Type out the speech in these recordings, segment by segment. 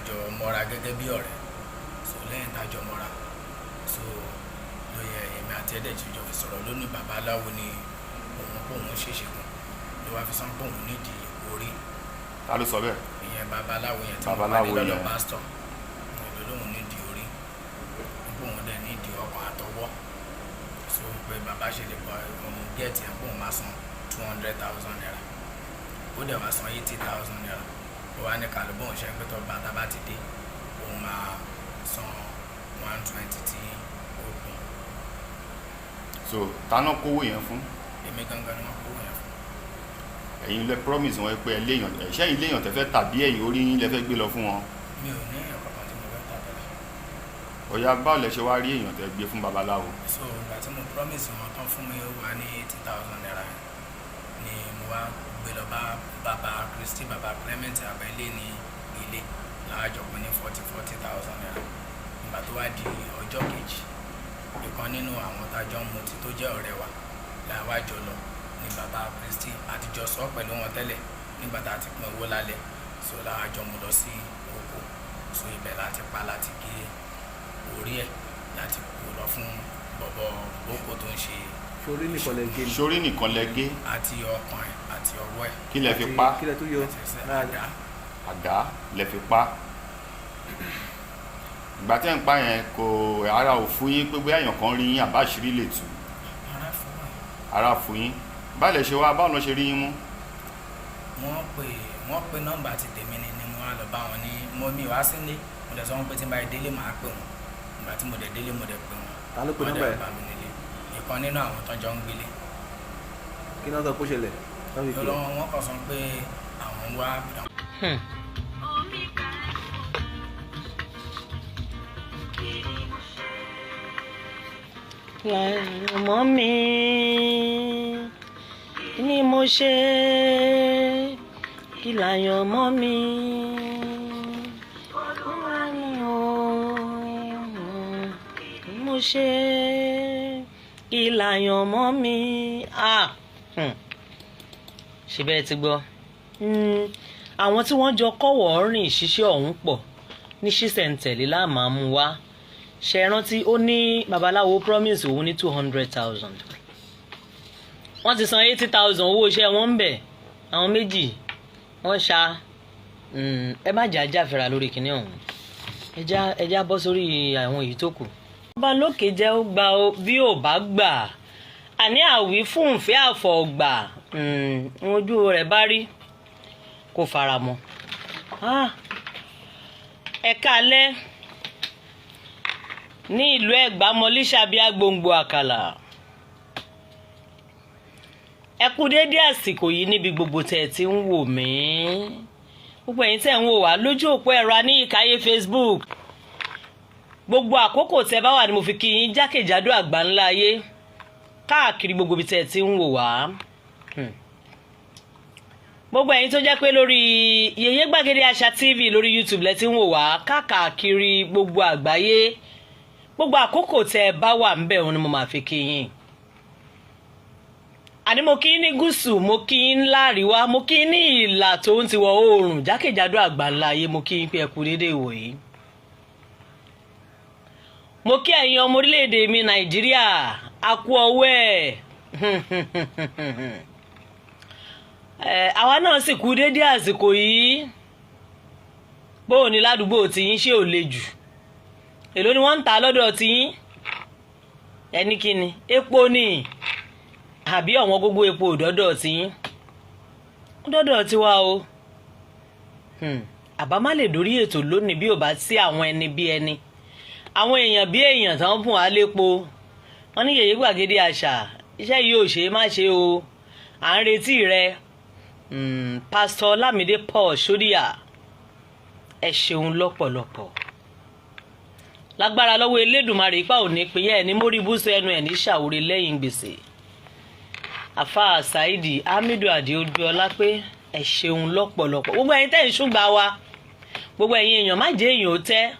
Àjọ mọ́ra gẹ́gẹ́ bí ọ̀rẹ́. So lẹ́yìn tá a jọ mọ́ra, so ló yẹ èmi àti ẹ̀dẹ̀ tí jọ fi sọ̀rọ̀ lónìí. Babaláwo ni òun, pé òun ṣèṣègùn, ló wá fi sọ pé òun nídìí orí. Ta ló sọ bẹ́ẹ̀? Ìyẹn babaláwo yẹn tí mo Babaláwo pàdé lọ́dọ̀ yẹn. Pásítọ̀ ló lóun nídìí orí, pé òun dẹ̀ nídìí ọkàn àtọwọ́. So pé bàbá ṣe lè gbọ́ òun get ẹ̀, pé òun máa san ₦200,000. Ó dẹ̀ wá san ₦80,000. Ó wá ní kàlù bóun ṣe ń pẹ́ tó bàtà bá ti dé, òun máa san 120 tí ó kù. So taná kówó yẹn fún? Èmi gangan ni wọ́n kó yẹn fún. Ẹ̀yin lẹ promise wọn pé ẹ léèyàn, ẹ̀ṣẹ́ yìí léèyàn tẹ́ fẹ́ tàbí ẹ̀yin orí yín lẹ fẹ́ gbé lọ fún wọn? Mi ò ní èèyàn kankan tí mo fẹ́ tà tẹ́lẹ̀. Ọ̀yá, báwo lẹ ṣe wá rí èèyàn tẹ́ gbé fún babaláwo? So ìgbà tí mo promise wọn tán fún mi wá ní ₦80,000 yẹn ni mo wá gbé lọ bá bàbá Kristi, bàbá Clement Abẹ́lé ní ilé láàjọ pé ní ₦40,000. Ìgbà tó wá di ọjọ́ kejì, ìkan nínú àwọn tájọ́ ń mutí tó jẹ́ ọ̀rẹ́ wa làwa jọ lọ ní bàbá Kristi. Àtijọ́ sọ pẹ̀lú wọn tẹ́lẹ̀ nígbà tá a ti pín owó lálẹ́. So làwa jọ mú lọ sí oko. So ibẹ̀ láti pa, láti gé orí ẹ̀, láti kó lọ fún bọ̀bọ̀ boko tó ń ṣe. Sórí nìkan lẹ gé ni? Sórí nìkan lẹ gé? Àti ọkàn ẹ̀ àti ọwọ́ ẹ̀. Kí lẹ fi Àti pa? Kí lẹ tó yọ àti ẹsẹ̀. lára? Àdá. Àdá lẹ fi pa. Ìgbà tẹ́ ń pa yẹn, kò ara ò fún yín pé bóyá èèyàn kan rí yín, àbá àṣírí lè tú? Ara fún ẹ̀. Ara fún yín. Báwo lẹ ṣe wá, báwo lọ ṣe rí yín mú? Wọ́n pe nọ́mbà ti tèmi ni mo wá lọ bá wọn ní mo mi wá sílé. Mo dẹ̀ sọ wọn pé tí n bá délé, màá pè wọ́n. Ìgbà tí mo dẹ̀ délé, mo dẹ̀ pè wọ́n. Ta ló pe Wọ́n nọ́mbà dẹ̀ ẹ̀? bá mi nílé, ìkan nínú àwọn tó jọ ń gbélé. Kí náà sọ pé ó ṣẹlẹ̀ tán fi pè é? Lọ́wọ́ wọn kàn sọ pé àwọn ń wá. Ọmọ mi ni mo ṣe, kí láyọ̀ ọmọ mi wá ní o mo ṣe, kí láyọ̀ ọmọ mi. Ah, Ṣe bẹ́ẹ̀ ti gbọ́. Àwọn tí wọ́n jọ kọ́wọ̀ rìn ṣiṣẹ́ ọ̀hún pọ̀ ní ṣísẹ̀ntẹ̀lé láàmú mú wá. Ṣe rántí ó ní babaláwo promise òun ní 200,000, wọ́n ti san 80,000 owó iṣẹ́ wọn ń bẹ̀. Àwọn méjì wọ́n ṣá. Ẹ má jà jáfẹ́ra lórí kinní ọ̀hún. Ẹ já bọ́ sórí àwọn èyí tó kù. Ọba lókè jẹ́ ó gba o, bí ò bá gbà àní àwí fún ìfẹ́ àfọ̀gbà, ojú rẹ̀ bá rí kó fara mọ́. Ah, ẹ káalẹ́ ní ìlú Ẹ̀gbá, mọlíṣàbí agbòǹgbò àkàlà. Ẹ kú déédéé àsìkò yìí níbi gbogbo tẹ̀ ẹ ti ń wò mí, gbogbo ẹ̀yin tẹ̀ ń wò wá lójú òpó ẹ̀rọ aníyíkáyé Facebook, gbogbo àkókò tẹ́ bá wà ní mo fi kí yín jákèjádò àgbáńlá ayé, káàkiri gbogbo ibi tẹ́ ẹ ti ń wò wá. Gbogbo ẹ̀yin tó jẹ́ pé lórí Yèyé Gbàgede Àṣà TV lórí YouTube lẹ ti ń wò wá káàkiri gbogbo àgbáyé, gbogbo àkókò tẹ́ ẹ bá wà ńbẹ̀ òun ni mo máa fi kí yín. Àní mo kí yín ní gúúsù, mo kí yín láríwá, mo kí yín ní ìlà tó ń tiwọ̀ oòrùn, jákèjádò àgbáńlá ayé, mo kí yín pé ẹ kú déédéé ìwòyí. Mo kí ẹ̀yin ọmọ orílẹ̀-èdè mi Nàìjíríà, a kú ọwọ́ ẹ̀. Àwa náà sì kú déédéé àsìkò yìí. Bóò ní ládùúgbò tiyín, ṣé ò le jù? Èló ni wọ́n ń ta lọ́dọ̀ tiyín? Ẹni kíni, epo ni àbí ọ̀wọ́n gógó epo? Òdọ́dọ̀ tiyín dọ́dọ̀ tiwa o. Àbá má lè dórí ètò lónìí bí ò bá sí àwọn ẹni bí ẹni, àwọn èèyàn bí èèyàn tán fún wa lépo. Wọ́n ní Yèyé Gbàgede Àṣà, iṣẹ́ yìí ò ṣe é má ṣe o, à ń retí rẹ. Pásítọ̀ Lámìdé Paul Ṣódíà, ẹ ṣeun lọ́pọ̀lọpọ̀. Lágbára lọ́wọ́ Elédùmarè, ipa ò ní pín ẹ̀ ní mórí búṣọ ẹnu ẹ̀ ní ṣàwúrí lẹ́yìn gbèsè. Àfa Saidi Hamidu Adéojú pé ẹ ṣeun lọ́pọ̀lọpọ̀. Gbogbo ẹ̀yin tẹ́ ń ṣùgbà wa, gbogbo ẹ̀yin èèyàn, má jẹ́ èèyàn ó tẹ́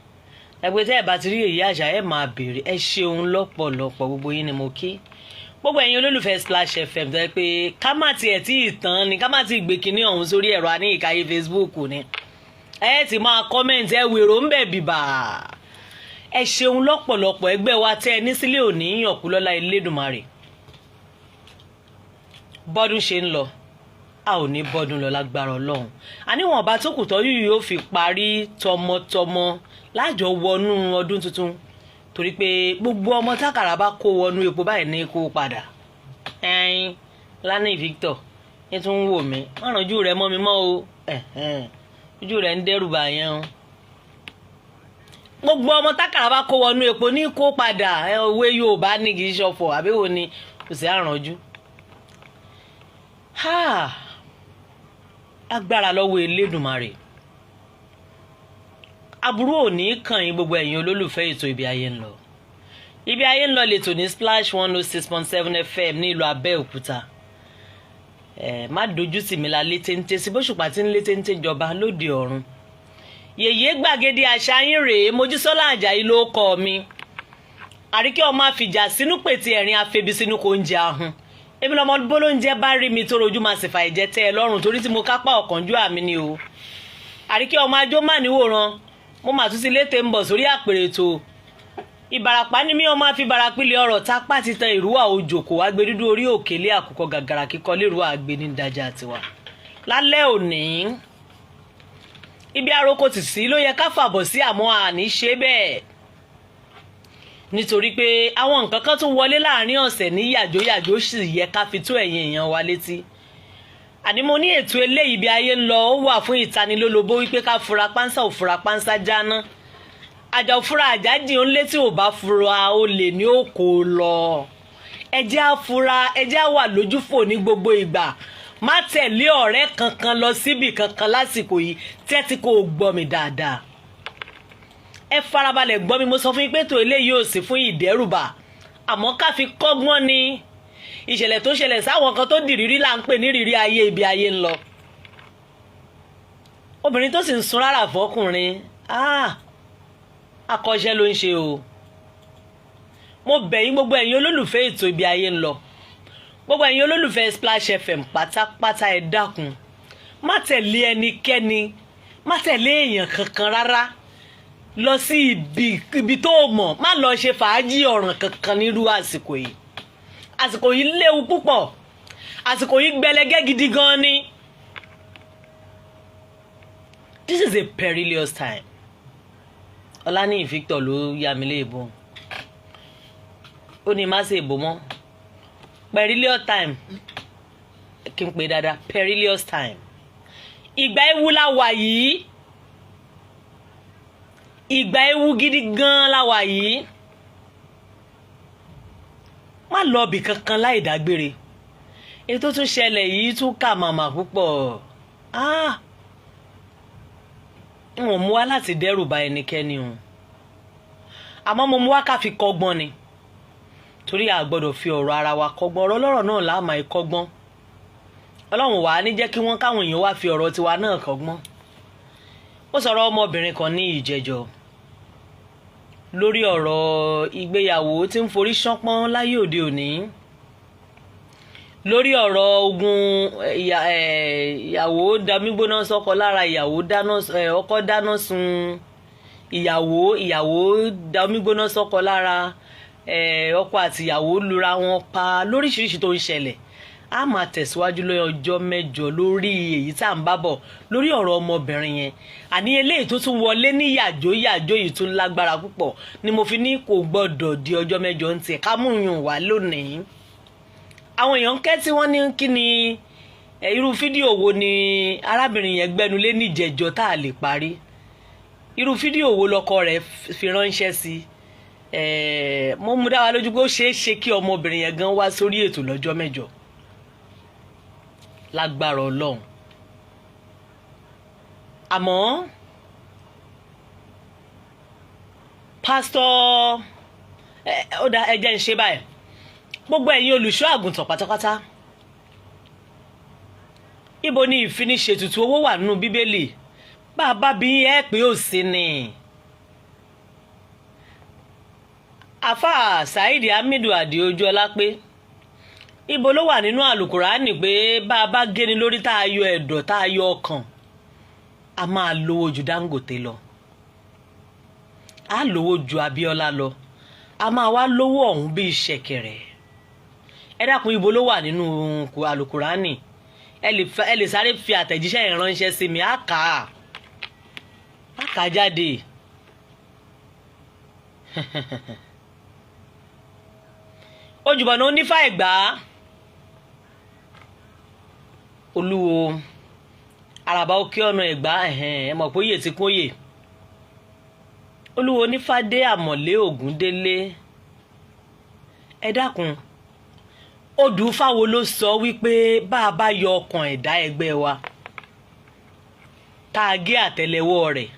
ẹgbẹ́ tẹ́ ẹ̀ bá ti rí Yèyé Àṣà, ẹ̀ máa béèrè. Ẹ ṣeun lọ́pọ̀lọpọ̀, gbogbo yín ni mo kí. Gbogbo ẹ̀yin olólùfẹ́ Splash FM tẹ́ pé ká má tiẹ̀ tí ì tán ni, ká má ti gbé kinní ọ̀hún sórí ẹ̀rọ aníyíkáyé Facebook ni. Ẹ ti máa comment, ẹ wèrò ń bẹ̀ bìbà. Ẹ ṣeun lọ́pọ̀lọpọ̀. Ẹgbẹ́ wa tẹ́ ẹ ní sílé òní yànkú lọ́lá Elédùmarè. Bọ́dún ṣe ń lọ, a ò ní bọ́dún lọ lágbára Ọlọ́run. Àníwọ̀n ọba tó kù tọ́jú yóò fi parí tọmọtọmọ lájọ wọnú ọdún tuntun, torí pé gbogbo ọmọ tákàrà bá kó wọnú epo báyìí ní kó padà. Ẹyin lánàá, Victor ní tún ń wò mí, márùn ojú rẹ mọ́ mi mọ́ o, ojú rẹ ń dẹ́rù bà yẹn o. Gbogbo ọmọ tákàrà bá kó wọnú epo ní kó padà. Òwe Yorùbá ní, kì í ṣọ̀fọ̀ àbí wo ni kò sí àrànjú. Ha, agbára lọ́wọ́ Elédùmarè, aburú ò ní kàn yín. Gbogbo ẹ̀yin olólùfẹ́ ètò Ibi Ayé ń Lọ, Ibi Ayé ń Lọ lètò ní Splash 106.7 FM ní ìlú Abẹ́òkúta. Ẹ má dojú tì mí la létéńté sí bóṣùpá tí ń létéńté jọba lóde ọ̀run. Yèyé gbàgede àṣà yín rèé, Mojísọ́lá Àjàyí ló kọ́ mi. Àríkẹ́ ọmọ àfìjà sínú pètè ẹ̀rín afebi sínú kò ń jẹ ahun. Èmi lọmọ bólóúnjẹ bá rí mi tó rojú máa sì fà ìjẹ tẹ́ ẹ lọ́rùn, torí tí mo kápá ọ̀kánjú àmì ni o. Àríkẹ́ ọmọ ajó má níwòran, mo mà tún ti létè ń bọ̀ sórí àpèrè ètò. Ìbàràpá ni mí, ọmọ àfi barapílẹ̀ ọ̀rọ̀ tápá ti tan ìrúwà òjòkó agbẹdúdú orí òkèlè àkùkọ gàgàrà kíkọ lérúwà àgbẹ̀ ní ìdájà tiwa. Lálẹ́ òní, ibi aroko tì sí ló yẹ ká fàbọ̀ sí, àmọ́ àní ṣe bẹ́ẹ̀, nítorí pé àwọn nǹkan kan tún wọlé láàrin ọ̀sẹ̀ ní yàjóyàjó, sì yẹ ká fi tó ẹ̀yin èèyàn wa létí. Àní mo ní ètò eléyìí bí ayé ń lọ, ó wà fún ìtanilólobó wípé ká fura pánsá ò fura pánsá jáná, àjà ò fura àjà jìn, ó ń létí ò bá fura ó lè ní òkò lọ. Ẹ jẹ́ á fura, ẹ jẹ́ á wà lójúfò ní gbogbo ìgbà. Má tẹ̀lé ọ̀rẹ́ kankan lọ síbì kankan lásìkò yìí. Tẹ́tí kò gbọ́ mi dáadáa, ẹ farabalẹ̀ gbọ́ mi. Mo sọ fún yín pé ètò eléyìí ò sí fún ìdẹ́rùbà, àmọ́ ká fi kọ́gbọ́n ni. Ìṣẹ̀lẹ̀ tó ṣẹlẹ̀ sáwọn kan tó dìrírí là ń pè ní rírí ayé. Ibi ayé ń lọ, obìnrin tó sì ń sun rárá fọkùnrin, akọ́ṣẹ́ ló ń ṣe o. Mo bẹ̀ yín, gbogbo ẹ̀yin olólùfẹ́ ètò Ibi Ayé ń Lọ, gbogbo ẹ̀yin olólùfẹ́ Splash FM pátápátá, ẹ dákun, má tẹ̀lé ẹnikẹ́ni, má tẹ̀lé èèyàn kankan rárá lọ sí ibi tó mọ̀. Má lọ ṣe fàájì ọ̀ràn kankan nírú àsìkò yìí. Àsìkò yìí léwu púpọ̀, àsìkò yìí gbẹlẹgẹ́ gidi gan ni. This is a perilous time. Ọláníyì Victor ló yá mi léèbó, ó ní má ṣe èbó mọ́. Perilous time, kí n pè dáadáa, perilous time. Ìgbà ewu la wà yìí, ìgbà ewu gidi gan la wà yìí. Má lọ ibì kankan láì dágbére. Èyí tó tún ṣẹlẹ̀ yìí tún kà màmá púpọ̀. Ah, n ò mú wá láti dẹ́rù ba ẹnikẹ́ni o, àmọ́ mo mú wá ká fi kọ́gbọ́n ni, torí a gbọ́dọ̀ fi ọ̀rọ̀ ara wa kọ́gbọ́n. Ọ̀rọ̀ ọlọ́rọ̀ náà là máa kọ́gbọ́n. Ọlọ́run wàá ní jẹ́ kí wọ́n káwọn èèyàn wá fi ọ̀rọ̀ tiwa náà kọ́gbọ́n. Ó sọ̀rọ̀ ọmọbìnrin kan ní ìjẹjọ́ lórí ọ̀rọ̀ ìgbéyàwó tí ń forí ṣánpọ́n láyé òde òní, lórí ọ̀rọ̀ ogun ìyàwó damígbóná sọ́kọ lára, ìyàwó dáná, ọkọ dáná sun ìyàwó, ìyàwó damígbóná sọ́kọ lára, ọkọ àti ìyàwó lura wọn pa, lóríṣiríṣi tó ń ṣẹlẹ̀. A máa tẹ̀síwájú lórí ọjọ́ mẹ́jọ lórí èyí tá à ń bá bọ̀ lórí ọ̀rọ̀ ọmọbìnrin yẹn. Àní eléyìí tó tún wọlé ní yàjó yàjó yìí tún lágbára púpọ̀ ni mo fi ní kò gbọ́dọ̀ di ọjọ́ mẹ́jọ ń tiẹ̀ ká mú yùn wá lónìí. Àwọn èèyàn ń kẹ́ tí wọ́n ní kí ni irú fídíò wo ni arábìnrin yẹn gbẹnulé níjẹ̀jọ́ tá a lè parí, irú fídíò wo lọkọ rẹ̀ fi ránṣẹ́ sí. Mo mú dá wa lójú pé ó ṣeé ṣe kí ọmọbìnrin yẹn gan wá sórí ètò lọ́jọ́ mẹ́jọ lágbára Ọlọ́run. Àmọ́ pásítọ̀, ó dá, ẹ jẹ́ ń ṣe báyìí. Gbogbo ẹ̀yin olùṣọ́ àgùntàn pátápátá, ibo ni ìfiniṣètùtù owó wà nínú Bíbélì? Bá a bá bí ẹ pé ò sí ni. Àfáà Saheed Hamidu Adio Ojúọlá pé ibo ló wà nínú àlùkùránì pé bá a bá géni lórí tá a yọ ẹ̀dọ̀ tá a yọ ọkàn. A máa lówó ju Dangote lọ, a lówó ju Abíọ́lá lọ, a máa wá lówó ọ̀hún bíi ṣẹ̀kẹ̀rẹ̀. Ẹ dákun, ibo ló wà nínú Alukurani? Ẹ lè sáré fi àtẹ̀jíṣẹ́ yẹn ránṣẹ́ sí mi. Á kà á jáde. Ojúbọ̀nà onífà ẹ̀gbá, olúwo àràbà òkè ọ̀nà ẹ̀gbá, ẹ mọ̀ pé oyè ti kún oyè. Olúwo onífàdé àmọ̀lé ògúndélé, ẹ dákun, odù fáwo ló sọ wípé bá a bá yọ ọkàn ẹ̀dá ẹgbẹ́ wa, tá a gé àtẹ́lẹwọ́ rẹ̀,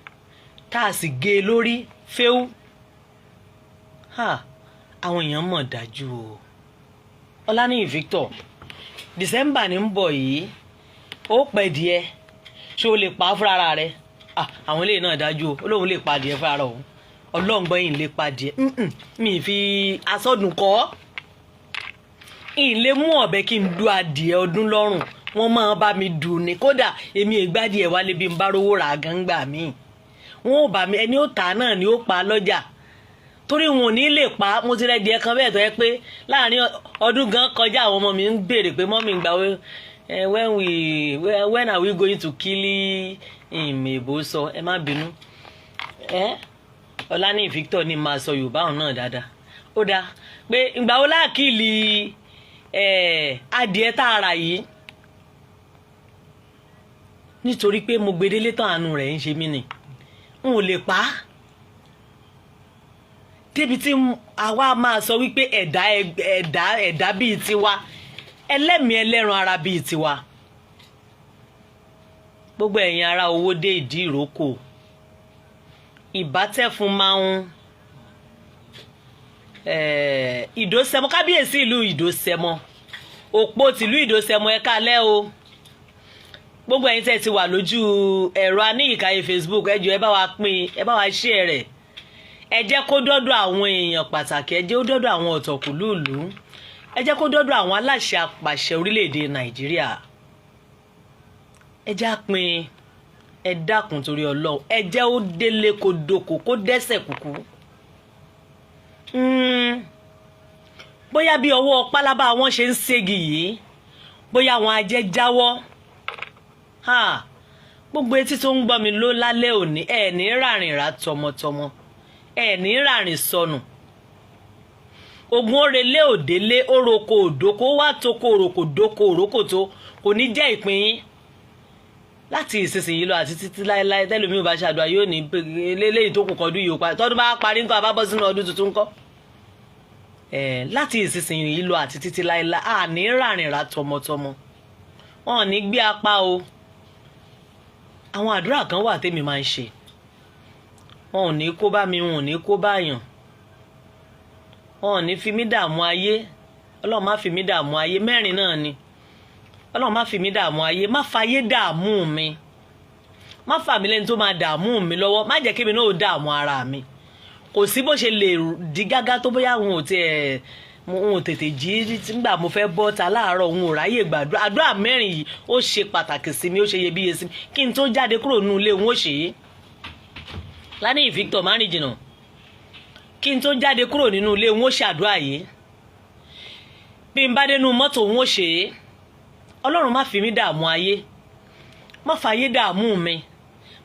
tá a sì gé e lórí fẹ́ú? Àwọn èèyàn mọ̀ dájú o. Ọláníyì Victor, December ní ń bọ̀ yìí, ó pẹ́ díẹ̀. Ṣé o lè pa á fúnra rẹ̀? Àwọn eléyìí náà dájú o. Ó lóun lè pa adìẹ fúnra rẹ̀ òun. Ọlọ́ngbọ́n lè pa adìẹ. Mi fi asọ́dùn kọ́ ń lè mú ọ̀bẹ kí n du adìẹ ọdún lọ́rùn. Wọ́n máa bá mi dùn ní. Kódà èmi ìgbádìí ẹ̀ wálé, bí n bá rówó rà gángbà mi, wọn ò bá mi. Ẹni ó tà náà ni ó pa lọ́jà, torí wọn ò ní lè pa. Mo ti rẹ díẹ̀ kan bẹ́ẹ̀ tó yẹ pé láàrin ọdún gan kọjá, àwọn ọmọ mi ń béèrè pé, "Mummy, gbà when are we going to kill him?" Èbó sọ, ẹ má bínú. Ẹ Ọláníyì Victor ní máa sọ Yorùbá òun náà dáadáa. Ó dáa pé ìgbà wo láàkìlì adìẹ tá a rà yìí, nítorí pé mo gbedele tán, àánú rẹ̀ ń ṣe mí ni, n ò lè pa á. Débi tí àwa máa sọ wípé ẹ̀dá ẹ̀dá ẹ̀dá bíi tiwa, ẹlẹ́mìí ẹlẹ́ran ara bíi tiwa. Gbogbo ẹ̀yin ará owó dé ìdí ìrókò, ìbátẹ́fun máa ń ìdósẹmọ, kábíyèsí ìlú Ìdósẹmọ, òpó tìlú Ìdósẹmọ, ẹ káalẹ́ o. Gbogbo ẹ̀yin tẹ́ ti wà lójú ẹ̀rọ aníyìkáyé Facebook, ẹ jọ̀ọ́, ẹ bá wa pín, ẹ bá wa share rẹ̀. Ẹ jẹ́ kó dọ́dọ̀ àwọn èèyàn pàtàkì, ẹ jẹ́ kó dọ́dọ̀ àwọn ọ̀tọ̀kùlúùlú, ẹ jẹ́ kó dọ́dọ̀ àwọn aláṣẹ apàṣẹ orílẹ̀-èdè Nàìjíríà. Ẹ jẹ́ á pín, ẹ dákun torí Ọlọ́run. Ẹ jẹ́ ó délé, kó doko, kó dẹ́sẹ̀ kúkú. Bóyá bí ọwọ́ pálábá wọn ṣe ń ségi yìí, bóyá àwọn ajẹ́ jáwọ́. Gbogbo etí tó ń gbọ́ mi ló lálẹ́ òní, ẹ̀ ní ràrìn rà tọmọtọmọ, ẹ̀ ní ràrìn sọnù. Ogun òrèlé òdélé, òroko òdoko wá toko, òròkò doko, òrókò tó kò ní jẹ́ ìpín yín láti ìsinsìnyí lọ àti títí láéláé. Tẹ́lómi ò bá ṣàdúrà, yóò ní eléyìí tó kù kọdún yìí ó parí. Tọdún bá parí ńkọ́? Àbá bọ́ sínú ọdún tuntun ńkọ́? Láti ìsinsìnyí lọ àti títí láéláé, àní ràrìn rà tọmọtọmọ, wọn ò ní gbé apá o. Àwọn àdúrà kan wà tèmi máa ń ṣe. Wọn ò ní kó bá mi, wọn ò ní kó bá yàn, wọn ò ní fi mí dààmú ayé. Ọlọ́run má fi mí dààmú ayé. Mẹ́rin náà ni: Ọlọ́run má fi mí dààmú ayé, má fàyé dààmú mi, má fà mí lẹ́ni tó máa dààmú mi lọ́wọ́, má jẹ́ kémi náà ó dààmú ara mi. Kò sí bó ṣe lè di gágá tó, bóyá òun ò tiẹ̀, òun ò tètè jí nígbà mo fẹ́ bọ́ ta láàárọ̀, òun ò ráyè gbàdúrà. Àdúrà mẹ́rin yìí, ó ṣe pàtàkì sí mi, ó ṣe iyebíye sí mi. Kí n tó jáde kúrò nínú ilé, òun ó ṣe é. Lánìí Victor má rìn jìnnà. Kí n tó jáde kúrò nínú ilé, òun ó ṣàdúrà yìí. Bí n bá dénú mọ́tò, òun ó ṣe é. Ọlọ́run má fi mí dààmú ayé, má fàyé dààmú mi,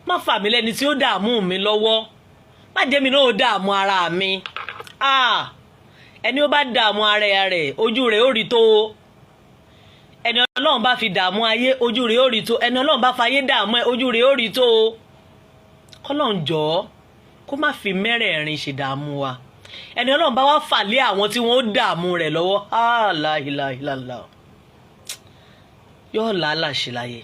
má fà mí lẹ́ni tí ó dààmú mi lọ́wọ́, má jẹ́ mi náà ó dààmú ara mi. Ẹni ó bá dààmú ara rẹ̀, ojú rẹ̀ ó rí tó. Ẹni Ọlọ́run bá fi dààmú ayé, ojú rẹ̀ ó rí tó. Ẹni Ọlọ́run bá fayé dààmú ẹ, ojú rẹ̀ ó rí tó. Kọ́lọ́run jọ̀ọ́, kó má fi mẹ́rẹ̀ẹ̀rin ṣe dààmú wa. Ẹni Ọlọ́run bá wá fà lé àwọn tí wọ́n ó dààmú rẹ̀ lọ́wọ́, láìláìláìlá, yóò làálàṣì láyé.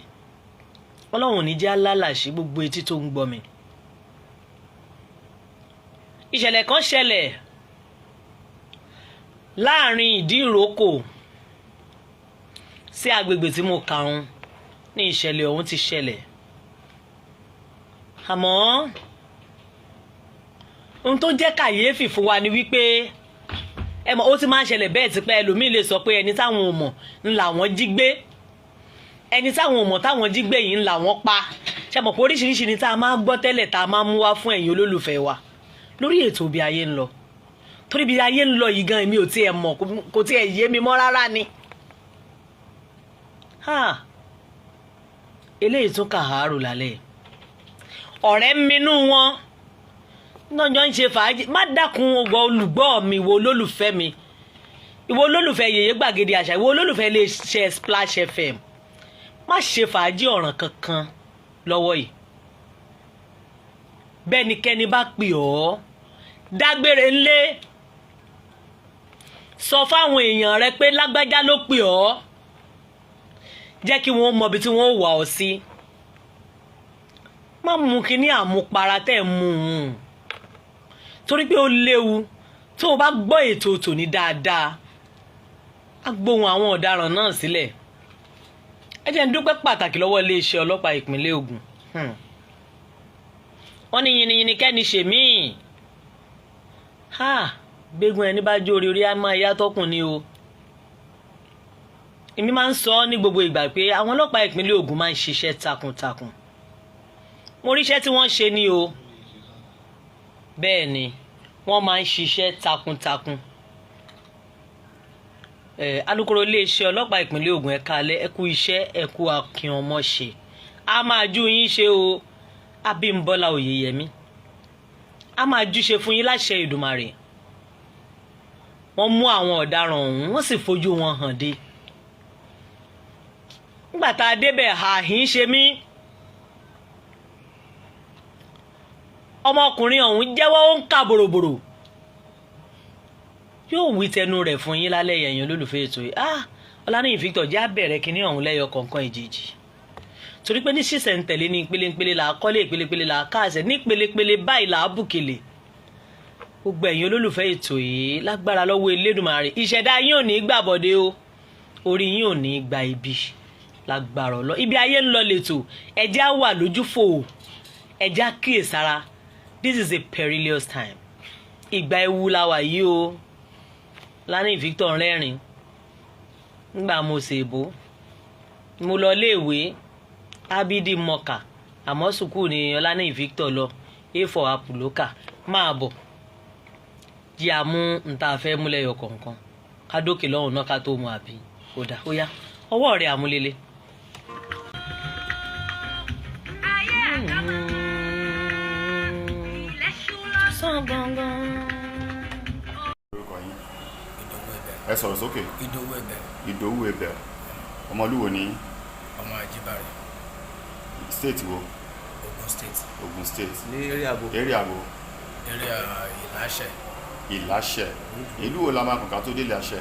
Ọlọ́run ò ní jẹ́ alálàṣì. Gbogbo etí tó ń gbọ́ mi, ìṣẹ̀lẹ̀ kan ṣẹlẹ̀ láàrin ìdí ìrókò sí agbègbè tí mo kà ń ní ìṣẹ̀lẹ̀ ọ̀hún ti ṣẹlẹ̀. Àmọ́ ohun tó jẹ́ kàyéfì fún wa ni wípé, ẹ mọ̀, ó ti máa ń ṣẹlẹ̀ bẹ́ẹ̀ tipẹ́. Ẹlòmíì lè sọ pé ẹni táwọn ò mọ̀ ń làwọn jí gbé, ẹni táwọn ò mọ̀ táwọn jí gbé yìí ń làwọn pa. Ṣe mọ̀ pé oríṣiríṣi ni tá a máa gbọ́ tẹ́lẹ̀, tá a máa mú wá fún ẹ̀yin olólùfẹ́ wa lórí ètò Bí Ayé ń Lọ? Torí bí ayé ń lọ yìí gan, èmi ò tiẹ̀ mọ̀, kò tiẹ̀ yé mi mọ́ rárá ni. Ha! Eléyìí tún kàárò lálẹ́. Ọ̀rẹ́ minú wọn náà jọ ń ṣe fàájì. Má dákun, ọgbọ olùgbọ́ mi, ìwọ olólùfẹ́ mi, ìwọ olólùfẹ́ Yèyé Gbàgede Àṣà, ìwọ olólùfẹ́ iléeṣẹ́ Splash FM, má ṣe fàájì ọ̀ràn kankan lọ́wọ́ yìí. Bẹ́nikẹ́ni bá pè ọ́, dágbére ńlé, sọ fáwọn èèyàn rẹ pé lágbájá ló pè ọ́, jẹ́ kí wọ́n mọ ibi tí wọ́n wà ọ́ sí. Má mú kínní àmupara tẹ́ ẹ̀ mú un, torí pé ó léwu. Tó o bá gbọ́ ètò tòní dáadáa, á gbóhùn àwọn ọ̀daràn náà sílẹ̀. Ẹ jẹ́ n dúpẹ́ pàtàkì lọ́wọ́ iléeṣẹ́ ọlọ́pàá ìpínlẹ̀ Ògùn. Wọ́n ní yìnyín kẹ́ni ṣèmíì ha gbégun ẹni bá jó orí orí á máa yá tọkùn ni o. Èmi máa ń sọ ọ́ ní gbogbo ìgbà pé àwọn ọlọ́pàá ìpínlẹ̀ Ògùn máa ń ṣiṣẹ́ takuntakun. Mo ríṣẹ́ tí wọ́n ṣe ni o. Bẹ́ẹ̀ ni, wọ́n máa ń ṣiṣẹ́ takuntakun. Alukoro iléeṣẹ́ ọlọ́pàá ìpínlẹ̀ Ògùn, ẹ̀ka alẹ́, ẹ kú iṣẹ́, ẹ kú akin ọmọ ṣe, a máa jú yín ṣe o. Abímbọ́lá Oyèyẹmí, a máa júṣe fún yín láṣẹ Ìdùmarè. Wọ́n mú àwọn ọ̀daràn ọ̀hún, wọ́n sì fojú wọn hàn dé. Nígbà tá a débẹ̀, àhín ṣe mí. Ọmọkùnrin ọ̀hún jẹ́wọ́, ó ń kà bòròbòrò, yóò wí tẹnu rẹ̀ fún yín lálẹ́. Ẹ̀yin olólùfẹ́ ètò yìí, Ọláníyì Victor, jẹ́ àbẹ̀rẹ̀ kínní ọ̀hún lẹ́yọ kọ̀ọ̀kan ìjèjì, torí pé ní sísẹ̀ntẹ̀lé ní péléńpélé là á kọ́lé, ìpélepéle là á káàsẹ̀, ní pélepéle báyìí là á bùkèlè. Gbogbo ẹ̀yin olólùfẹ́ ètò yìí, lágbára lọ́wọ́ Elédùmarè, ìṣẹ̀dá yín ò ní gbàbọ̀dé o, orí yín ò ní gba ibi lágbára ọlọ́. Ibi ayé ń lọ lẹ́tọ̀, ẹ̀jẹ̀ á wà lójúfò, ẹ̀jẹ̀ á kíyèsára. This is a perilous time. Ìgbà ewu la wà yìí o. Lánìí Victor rẹ́rìn nígbà mo ṣèbó, mo lọ léèwé abidi mọ̀kà, àmọ́ sùkúù ni Ọlánìí Victor lọ. A for apple ló kà. Máa bọ̀, jí a mú nta fẹ́ múlẹ̀ yọ kọ̀ọ̀kan, ká dókè lọ́hùn náà ká tó mu àbí ó dà ó yá ọwọ́ rẹ̀ àmúlélẹ̀. Sàn gangan. Orúkọ yín? Ìdòwú Ẹbẹ. Ẹ sọ̀rọ̀ sókè. Ìdòwú Ẹbẹ. Ìdòwú Ẹbẹ, ọmọlúwo ní? Ọmọ Ajíbárè. State wo? Ogun State. Ogun State. Ní eré àbò. Area wo? Area Ìláṣẹ. Ìláṣẹ. Ìlú wo la máa kàn ká tó dé Ìláṣẹ?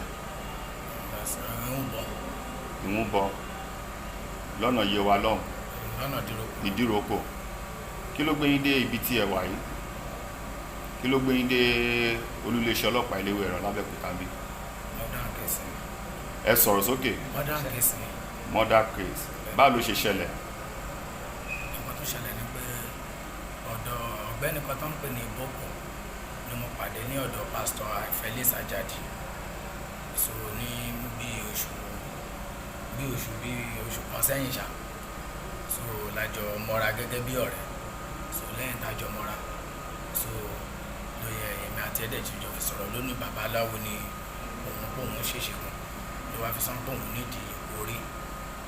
Ìwúbọ. Ìwúnbọ, lọ́nà Yewa lọ́hùn? Lọ́nà Dìrókò. Ìdíròkò. Kí ló gbé yín dé ibi tí ẹ wà yìí? Kí ló gbé yín dé olúléeṣẹ́ ọlọ́pàá Eléwé Ẹ̀rọ lábẹ́òkúta bí? Murder case. Ẹ sọ̀rọ̀ sókè. Murder case. Murder case, báwo ló ṣe ṣẹlẹ̀? Nǹkan tó ṣẹlẹ̀ ni pé ọ̀dọ̀ ọ̀gbẹ́ni kan tó ń pè ní Boko ni mo pàdé ní ọ̀dọ̀ Pásítọ̀ Felix Ajadi. So ní bí oṣù kan sẹ́yìn ṣá, so lájọ mọ́ra gẹ́gẹ́ bí ọ̀rẹ́. So lẹ́yìn tájọ mọ́ra, so ló yẹ èmi àti ẹ̀dẹ̀ tí jọ fi sọ̀rọ̀ lónìí. Babaláwo ni òun, pé òun ṣèṣègùn, ló wá fi sọ pé òun nídìí orí.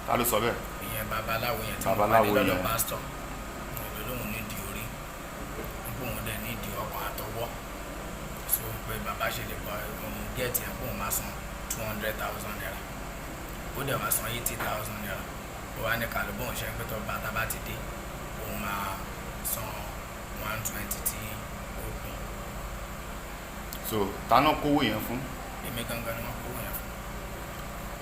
Ta ló sọ bẹ́ẹ̀? Ìyẹn babaláwo yẹn tí mo Babaláwo pàdé lọ́dọ̀ yẹn. pásítọ̀ ló lóun nídìí orí, pé òun dẹ̀ nídìí ọkàn àtọwọ́. So pé bàbá ṣe lè pa òun get yẹn, pé òun máa san ₦200,000. Ó dẹ̀ wá san ₦80,000. Ó wá ní kàlọ́ bóun ṣe ń pẹ́ tó bàtà bá ti dé, òun máa san 120 tí ó kù. So ta náà kówó yẹn fún? Èmi gangan ni wọ́n kó yẹn fún.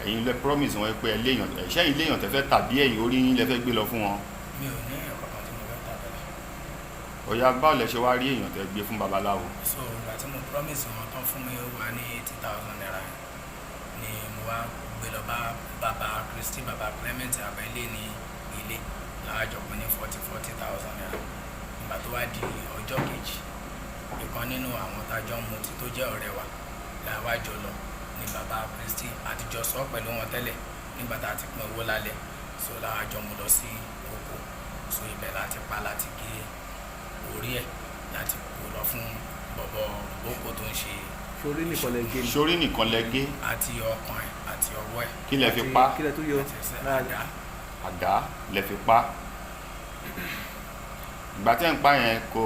Ẹ̀yin lẹ promise wọn pé ẹ léèyàn, ṣé ẹ̀yin léèyàn tẹ́ fẹ́ tàbí ẹ̀yin orí yín lẹ fẹ́ gbé lọ fún wọn? Mi ò ní èèyàn kankan tí mo fẹ́ tà tẹ́lẹ̀. Ọ̀yá, báwo lẹ ṣe wá rí èèyàn tẹ́ gbé fún babaláwo? So ìgbà tí mo promise wọn tán fún mi wà ní ₦80,000 ni mo wá gbé lọ bá bàbá Kristi, bàbá Clement Abẹ́lé ní ilé, láàjọ pé ní ₦40,040. Ìgbà tó wá di ọjọ́ kejì, ìkan nínú àwọn tájọ́ ń mutí tó jẹ́ ọ̀rẹ́ wa làwa jọ lọ ní bàbá Kristi. Àtijọ́ sọ pẹ̀lú wọn tẹ́lẹ̀ nígbà tá a ti pín owó lálẹ́. So làwa jọ mú lọ sí oko. So ibẹ̀ láti pa, láti gé orí ẹ̀, láti kó lọ fún bọ̀bọ̀ boko tó ń ṣe. Sórí nìkan lẹ gé ni? Sórí nìkan lẹ gé? Àti ọkàn ẹ̀ àti ọwọ́ ẹ̀. Kí lẹ fi Àti pa? kí lẹ tó yọ àti ẹsẹ̀. lára? Àdá. Àdá lẹ fi pa. Ìgbà tẹ́ ń pa yẹn, kò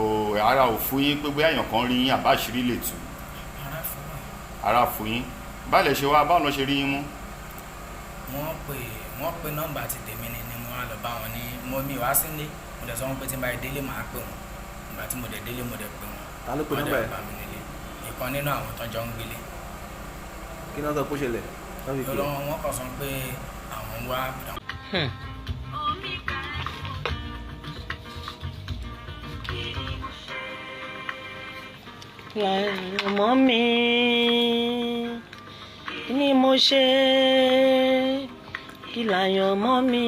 ara ò fún yín pé bóyá èèyàn kan rí yín, àbá àṣírí lè tú? Ara fún wa. Ara fún yín. Báwo lẹ ṣe wá, báwo lọ ṣe rí yín mú? Wọ́n pe nọ́mbà ti tèmi ni mo wá lọ bá wọn ní mo mi wá sílé. Mo dẹ̀ sọ wọn pé tí n bá yẹ délé, màá pè wọ́n. Ìgbà tí mo dẹ̀ délé, mo dẹ̀ pè wọ́n. Ta ló pe Wọ́n nọ́mbà dẹ̀ ẹ̀? bá mi nílé, ìkan nínú àwọn tó jọ ń gbélé. Kí náà sọ pé ó ṣẹlẹ̀ tán fi pè é? Lọ́wọ́ wọn kàn sọ pé àwọn ń wá. Ọmọ mi kí ni mo ṣe? Kí làyàn mọ́ mi?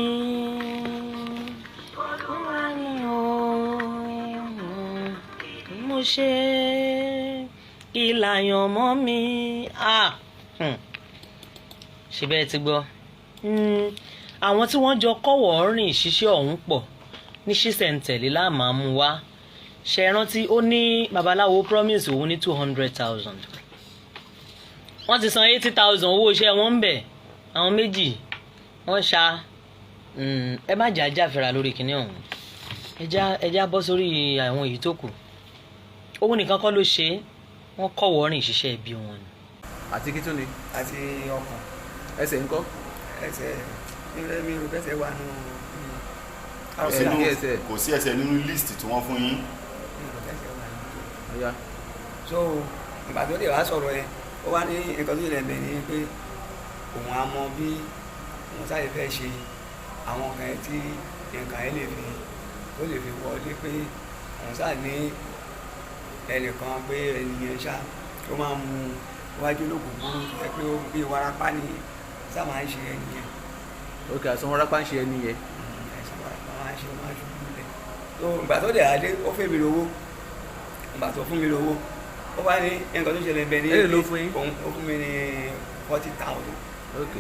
Olúwa ni o, kí mo ṣe? Kí làyàn mọ́ mi? Ah, Ṣe bẹ́ẹ̀ ti gbọ́. Àwọn tí wọ́n jọ kọ́wọ̀ rìn ṣiṣẹ́ ọ̀hún pọ̀ ní ṣísẹ̀ntẹ̀lé láàmú mú wá. Ṣe é rántí, ó ní babaláwo promise òun ní 200,000, wọ́n ti san 80,000 owó iṣẹ́ wọn ń bẹ̀. Àwọn méjì wọ́n ṣa. Ẹ má jà jáfẹ́ra lórí kinní ọ̀hún. Ẹ já bọ́ sórí àwọn èyí tó kù. Òun nìkan kọ́ ló ṣe é, wọ́n kọ́wọ̀ rìn ṣiṣẹ́ ibi wọn ni. Àti kí tún ni? Àti ọkàn. Ẹsẹ̀ ńkọ́? Ẹsẹ̀ nílẹ̀ mi rò bẹ́sẹ̀ wà nù. Kò Ẹ sínú gé ẹsẹ̀. Kò sí ẹsẹ̀ nínú list tí wọ́n fún yín. Mi rò bẹ́sẹ̀ wà nù. Ọ̀ya. So ìgbà tó dé wá sọ̀rọ̀ yẹn, ó wá ní nǹkan tó yẹ lẹ́bẹ̀ẹ́ ni pé òun á mọ bí òun sáré fẹ́ ṣe àwọn nǹkan yẹn tí nǹkan yẹn lè fi tó lè fi wọlé, pé òun sá ní ẹnìkan, pé ẹnìyẹn ṣá ó máa ń mu wájú olókùnkùn tó yẹ pé ó bí warapa ni sá máa ń ṣe ẹnìyẹn. Ok, àìsàn wárápá ń ṣe ẹni yẹn. Ẹ̀sìn warapa máa ń ṣe, ó máa ń ṣubú lẹ̀. So ìgbà tó dẹ̀ adé, ó fẹ́ mi lówó. Ìgbà tó fún mi lówó, ó wá ní nǹkan tó ṣẹlẹ̀ bẹ́ẹ̀ ni. Èló ló fún yín? Òun ó fún mi ní 40,000. Ok.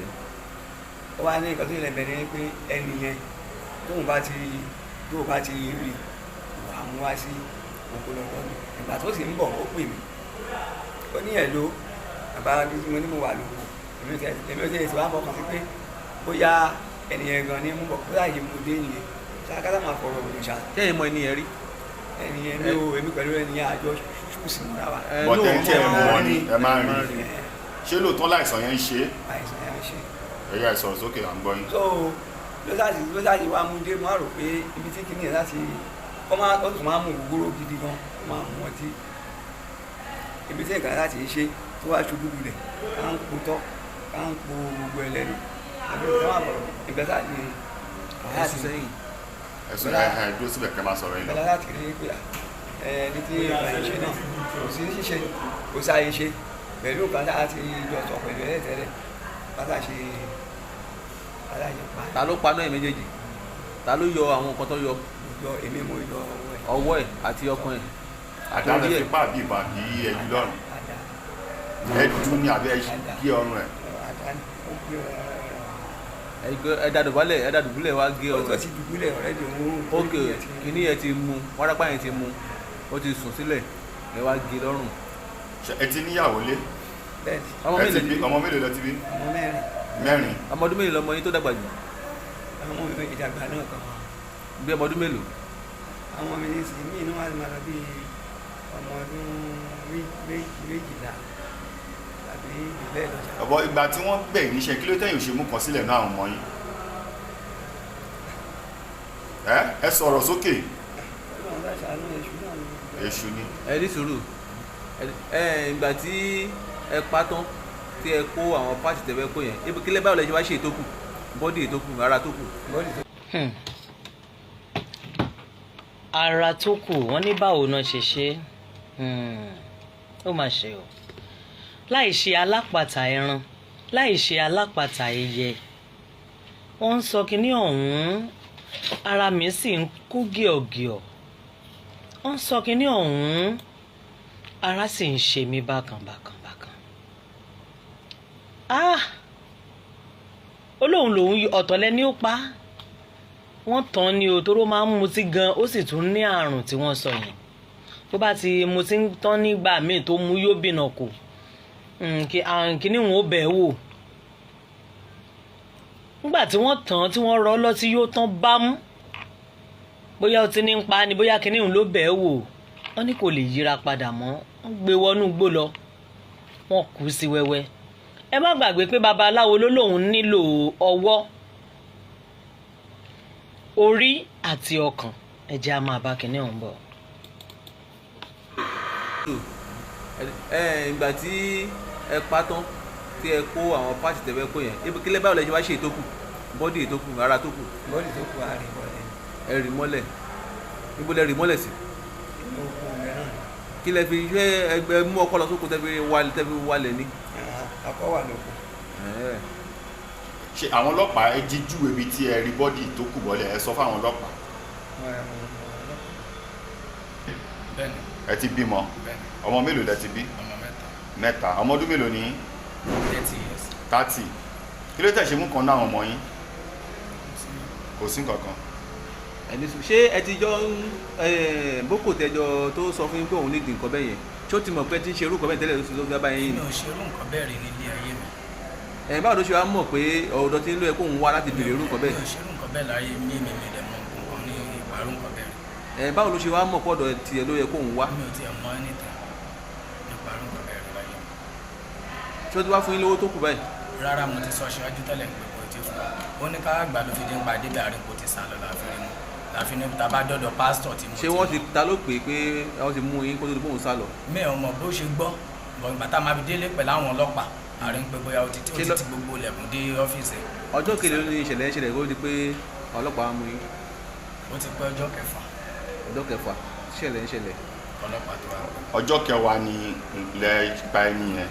Ó wá ní nǹkan tó ṣẹlẹ̀ bẹ́ẹ̀ ni pé ẹni yẹn, tóun bá ti rí, wàá mú wá sí oko lọ́dọ̀ mi. Ìgbà tó sì ń bọ̀, ó pè mí, ó ní ẹ̀ ló bàbá tí mo ní mo wà lóko. Èmi ò tẹ̀ tí wàá fọkàn sí pé bóyá ẹni yẹn gan ni mú bọ̀, bóyá yìí mo dé nìyẹn ṣá, máa fọ̀rọ̀ ògùn ṣá. Ṣé mọ ẹni yẹn rí? Ẹni yẹn mi ò, èmi pẹ̀lú ẹni yẹn àjọ ṣùkú sí múra wa. Ẹ Bọ́tẹ́ no, tí ẹ mọ̀ ni ẹ máa ń máa rí. ń rí. Ṣé lóòótọ́ láìsàn yẹn ń ṣe é? Àìsàn yẹn ń ṣe. Ẹ̀yà, ìsọ̀rọ̀ sókè, à ń gbọ́ yín. So ló sáàsì wá mú dé, mo á rò pé ibi tí kìnìyàn láti ó máa, ó tún máa mú ògógóró gidi gan, ó máa mú ọtí, ibi tí nǹkan láti ṣe tó wá ṣubú lulẹ̀, ká ń po tọ́, ká ń po gbogbo ẹ lẹ́nu àbí ká má bọ̀rọ̀ ìgbà sáà ni. Ẹ̀sùn sẹ́yìn. Ẹ̀sùn ẹ̀ ẹ̀ dúró síbẹ̀ kẹ́ máa sọ̀rọ̀ yín lọ. Ìgbà láti rí pé ẹni tí nǹkan yìí ṣe náà kò sí ṣíṣe, kò sáyé ṣe pẹ̀lú nǹkan tá a ti jọ sọ pẹ̀lú ẹlẹ́tẹ̀lẹ̀ pátá ṣe pátá ṣe pa. Ta ló paná ẹ̀ méjèèjì? Ta ló yọ àwọn nǹkan tó yọ? Yọ, èmi mo yọ ọwọ́ ẹ̀. Ọwọ́ ẹ̀ àti ọkàn ẹ̀. Àdá lẹ Orí fi ẹ̀. pa àbí ìbọn àbí ẹjú lọ́rùn? Àdá. Ẹdú ni àbí ẹ gé ọrùn ẹ̀? Àdá ni ó gbé ọ̀rọ̀. Ẹ dá dùbálẹ̀, ẹ dá dùbúlẹ̀ wá gé Ó ọrùn tó ẹ̀. ti dùbúlẹ̀ ọ̀rẹ́dì òun. Ok, kìíní yẹn ti mu wárápá yẹn ti mu, ó ti sùn sílẹ̀, ẹ wá gé lọ́rùn. Ṣé ẹ ti níyàwó lé? Bẹ́ẹ̀ ni. Ọmọ Ẹ ti mélòó bí ọmọ mélòó lẹ ti bí? Ọmọ mẹ́rin. Mẹ́rin. Ọmọ ọdún mélòó lọmọ yín tó dàgbà jù? Àwọn ọmọ mi ìdàgbà náà kan. Bí ọmọ ọdún mélòó? Àwọn ọmọ mi ní sìn mí inú wa ti máa lọ bí ọmọ ọdún 12 tàbí jù bẹ́ẹ̀ lọ ṣá. Ọ̀bọ ìgbà tí wọ́n gbẹ̀ yín níṣẹ́, kí ló tẹ̀yìn òṣèmú kan sílẹ̀ náà àwọn ọmọ yín? Ẹ sọ̀rọ̀ sókè. Ọlọ́run bá ṣàánú, èṣù náà ni. Èṣù ni. Ẹ ní sùúrù. Ẹ ìgbà tí ẹ pa tán, tí ẹ kó àwọn parts tẹ́ fẹ́ kó yẹn, ibi kílẹ̀, báwo lẹ ṣe wá ṣe ètò kù, body ètò kù, ara tó kù? Body tó Ara tó kù, wọ́n ní báwo náà ṣe ṣe. Ó mà ṣe o, láì ṣe alápatà ẹran, láì ṣe alápatà ẹyẹ, wọ́n ń sọ kinní ọ̀hún, ara mi sì ń kú gíọ̀gíọ̀. Wọ́n ń sọ kinní ọ̀hún, ara sì ń ṣe mí bákan bákan bákan. Ah, ó lóun lòun ọ̀tọ̀ lẹni ó pa á. Wọ́n tàn ní o, tóró máa ń mutí gan, ó sì tún ní àrùn tí wọ́n sọ yẹn. Bó bá ti mutí tán nígbà míì tó mú yóò bìnà kù, kíní wọn ó bẹ̀ wò. Nígbà tí wọ́n tàn tí wọ́n rọ́ lọ́tí yóò tán bámú, bóyá ó ti ní ń pa ni, bóyá kíní òun ló bẹ̀ wò, wọ́n ní kò lè yíra padà mọ́. Wọ́n gbé wọnú igbó lọ, wọ́n kú sí wẹ́wẹ́. Ẹ má gbàgbé pé babaláwo ló lóun nílò ọwọ́, orí àti ọkàn. Ẹ jẹ́ á máa bá kinní ọ̀hún bọ̀. Ẹ ìgbà tí ẹ pa tán, tí ẹ kó àwọn parts tẹ́ fẹ́ kó yẹn, ibi kílẹ̀ báwo lẹ ṣe wá ṣe ètò kù, body ètò kù, ara tó kù? Body tó kù, àárín bọ́ọ̀lẹ̀. Ẹ rì mọ́lẹ̀. Ibo lẹ rì mọ́lẹ̀ sí? Inú oko rẹ̀ náà. Kí lẹ fi ṣe? Ẹgbẹ́ mú ọkọ lọ sóko tẹ́ fi wálẹ̀, tẹ́ fi wálẹ̀ ni? Akọ wà lóko. Ẹ̀. Ṣe àwọn ọlọ́pàá, ẹ jí júwe ibi tí ẹ rí body tó kù bọ́lẹ̀, ẹ sọ fáwọn ọlọ́pàá? Bẹ́ẹ̀ni. Ẹ ti bímọ? Bẹ́ẹ̀ni. Ọmọ mélòó lẹ ti bí? Ọmọ mẹ́ta. Mẹ́ta. Ọmọ ọdún mélòó ni? 30 years. 30. Kí ló tẹ̀ ṣe mú kan náà àwọn ọmọ yín? Kò sí nǹkan kan. Ẹni sùn, ṣé ẹ ti jọ ń boko tẹjọ tó sọ fún yín pé òun ní nǹkan bẹ́ẹ̀ yẹn, ṣé ó ti mọ̀ pé ẹ ti ń ṣe irú nǹkan bẹ́ẹ̀ tẹ́lẹ̀ ló fi bá yín Mi ni? ò ṣerú nǹkan bẹ́ẹ̀ rí nílé ayé mi. Ẹ báwo ló ṣe wá mọ̀ pé ọ̀dọ̀ tí ń lọ ẹ kóun wá láti béèrè irú nǹkan Mi bẹ́ẹ̀? ò ṣerú nǹkan bẹ́ẹ̀ láyé mi. Mi dẹ̀ mọ nǹkan ní ìparú nǹkan bẹ́ẹ̀ rí. Ẹ báwo ló ṣe wá mọ̀ pé ọ̀dọ̀ tiẹ̀ ló yẹ kóun wá? Mi ò tiẹ̀ mọ anything nípa irú nǹkan bẹ́ẹ̀ rí láyé mi. Ṣé ó ti wá fún yín lówó tó kù báyìí? Rárá, mo ti sọ síwájú tẹ́lẹ̀ pé kò tí fún wa. Ó ní ká gbà ló fi dé ń pa débẹ̀ àárín, kò ti sá lọ láfi rí mu, láfi ní ta bá dọ́dọ̀ pásítọ̀ tí mo Ṣé ti wọ́n ti ta ló pè é pé wọ́n ti mú yín kó tó di bóun sá lọ? Mi ò mọ̀ bó ṣe gbọ́ bọ̀. Ìgbà tá a máa fi délé pẹ̀lú àwọn ọlọ́pàá, àárín pé bóyá ó ti ó Ṣé ti ti gbogbo ilẹ̀kùn dé ọ́fíìsì ẹ̀. Ọjọ́ kejì ló ní ìṣẹ̀lẹ̀ ìṣẹ̀lẹ̀ kó di pé ọlọ́pàá mú yín? Ó ti pẹ́ ọjọ́ kẹfà. Ọjọ́ kẹfà ìṣẹ̀lẹ̀ ìṣẹ̀lẹ̀. Ọlọ́pàá tó wà pẹ́. Ọjọ́ kẹwàá ni lẹ gba ẹni yẹn,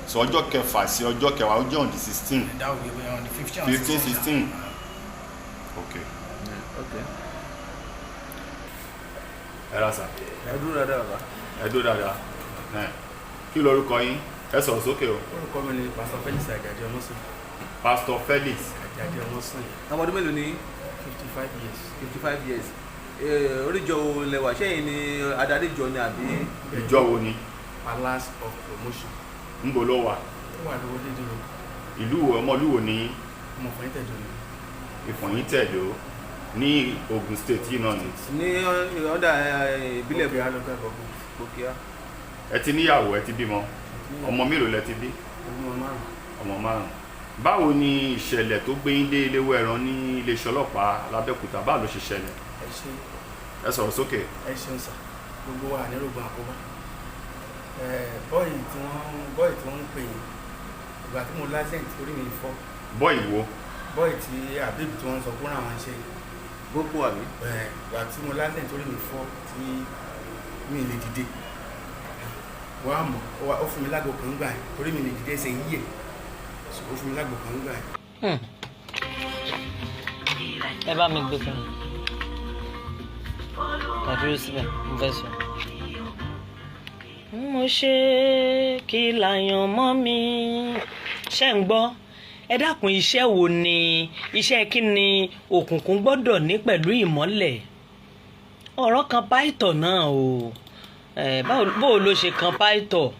so ọjọ́ kẹfà sí ọjọ́ kẹwàá, ó jẹ́ on the 16. Ẹ̀dá òwe bóyá on the 15. 15, 16, ok. Ok. Ẹ rà sà. Ẹ dúró dáadáa, bàbá. Ẹ dúró dáadáa. Ẹ, kí lorúkọ yín? Ẹ sọ̀rọ̀ sókè o. Orúkọ mi ni Pastor Felix Àjàdí Ọmọ́sàn. Pastor Felix. Àjàdí Ọmọ́sàn yìí. Ọmọ ọdún mélòó ni? 55 years. 55 years. Oríjọ wo lẹ wà? Ṣẹ́yìn ni adarí ìjọ ni àbí? Ìjọ wo ni? Palace of Promotion. Ńbo ló wà? Ó wà lówó dédé o. Ìlú wo, ọmọ ìlú wo ni? Ọmọ Ìfọ̀yín Tẹ̀dó ni. Ìfọ̀yín Tẹ̀dó ní Ogun State yìí náà ni? Ní ọ̀dà ìbílẹ̀ Òkè Alọ́gà Gọ̀gùn. Òkèá. Ẹ ti níyàwó, ẹ ti bímọ? Ọmọ mélòó lẹ ti bí? Ọmọ márùn. Ọmọ márùn. Báwo ni ìṣẹ̀lẹ̀ tó gbé yín dé Iléwé Ẹran ní iléeṣẹ́ ọlọ́pàá l'Abẹ́òkúta, báwo ló ṣe ṣẹlẹ̀? Ẹ ṣe. Ẹ sọ̀rọ̀ sókè. Ẹ ṣeun sà. Gbogbo wa nírògbòn àkóbá. Ẹ boy tí wọ́n ń pè yín, ìgbà tí mo l'accident, orí mi fọ́. Boy wo? Boy tí Habib tí wọ́n ń sọ kó ràn wọ́n ṣe. Gbogbo àbí? Ẹ, ìgbà tí mo l'accident, orí mi fọ́ tí mi lè dìde, wọ́n á mọ̀ ó fún mi lágbo kan gbà yẹn, torí mi lè dìde, ẹsẹ̀ yíyẹ. So, ó fún mi lágbo kan gbà yẹn. Ẹ bá mi gbé kan kàdúró síbẹ̀, mo fẹ́ sọ. Mo ṣe kí làyàn mọ́ mi ṣe ń gbọ́. Ẹ dákun, iṣẹ́ wo ni, iṣẹ́ kí ni òkùnkùn gbọ́dọ̀ ní pẹ̀lú ìmọ́lẹ̀? Ọ̀rọ̀ kan pásítọ̀ náà o. Ẹ báwo, báwo ló ṣe kan pásítọ̀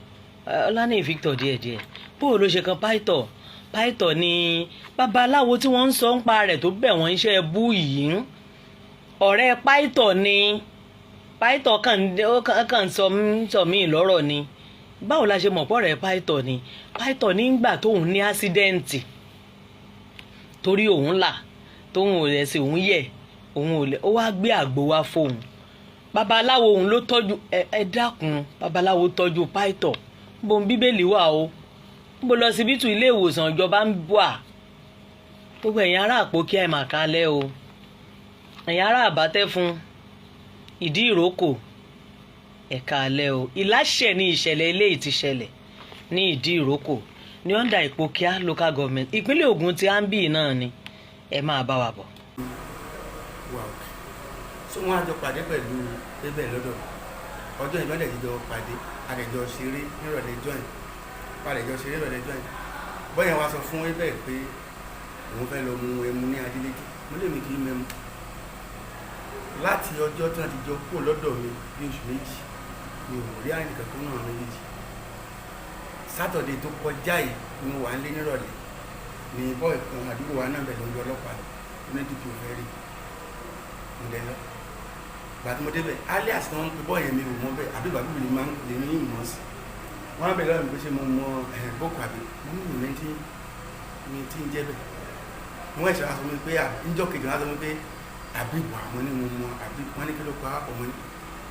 Ọlánìyí Victor díẹ̀díẹ̀? Báwo ló ṣe kan pásítọ̀? Pásítọ̀ ni babaláwo tí wọ́n ń sọ ń pa rẹ̀ tó bẹ̀ wọ́n iṣẹ́ bú yìí. Ọ̀rẹ́ pásítọ̀ ni. Pásítọ̀ kàn ó kàn sọ mí lọ́rọ̀ ni. Báwo la ṣe mọ̀ pọ̀ rẹ̀ pásítọ̀ ni? Pásítọ̀ nígbà tóun ní accident, torí òun là tóun ò lẹ́sẹ̀, òun yẹ̀, òun ò lẹ́, ó wá gbé àgbo wá fóun. Babaláwo òun ló tọ́jú ẹ. Ẹ dákun, babaláwo tọ́jú pásítọ̀? Bó ń bíbélì wà o, bó lọ síbítù ilé ìwòsàn ìjọba ń wà. Gbogbo ẹ̀yin ará Àpókí, ẹ̀ mà kálẹ̀ o. Ẹ̀yin ará Àbátẹ́fun, Ìdí Ìrókò, ẹ̀ka alẹ́ o. Ìláṣẹ ní ìṣẹ̀lẹ̀ eléyìí ti ṣẹlẹ̀ ní Ìdí Ìrókò ní under Ìpókíà Local Government, ìpínlẹ̀ Ògùn tí à ń bì náà ni. Ẹ máa bá wa bọ̀. Wà òkè. So wọ́n á jọ pàdé pẹ̀lú bébẹ̀ lọ́dọ̀ ọjọ́ ìbọn dẹ̀ jíjọ pàdé, àdẹ̀jọ ṣeré nírọ̀lẹ́ join, àdẹ̀jọ ṣeré nírọ̀lẹ́ join. Bọ́yẹn wá sọ fún ebẹ̀ pé òun fẹ́ lọ mu ẹmu ní Adélékè. Mo lè mi kì í mẹ́mu. Láti ọjọ́ tí wọ́n ti jọ kúrò lọ́dọ̀ mi bí oṣù 2 mi ò rí àyìn kankan náà méjèèjì. Sátọ̀dẹ̀ tó kọjá yìí ni mo wà ń lé nírọ̀lẹ́ ní bọ́ọ̀ kan àdúgbò wa náà bẹ̀ lójú ọlọ́pàá ní DPO fẹ́ rí mo dẹ̀ lọ. Gbà tí mo débẹ̀ alias tí wọ́n ń pe bọ́ọ̀ yẹn mi ò mọ̀ bẹ́ẹ̀, àbí bàbá mi máa ń lè ní ìmọ̀ sí. Wọ́n á bẹ̀ lọ́wọ́ mi pé ṣé mo mọ Boko àbí mo ní ìmọ̀ tí mi ti ń jẹ́ bẹ́ẹ̀. Wọ́n ẹ̀ṣọ́ aṣọ mi pé níjọ́ kejì wọ́n á sọ mi pé àbíbọ̀ àwọn ní mo mọ àbí wọ́n ní kí ló pa ọmọ ní.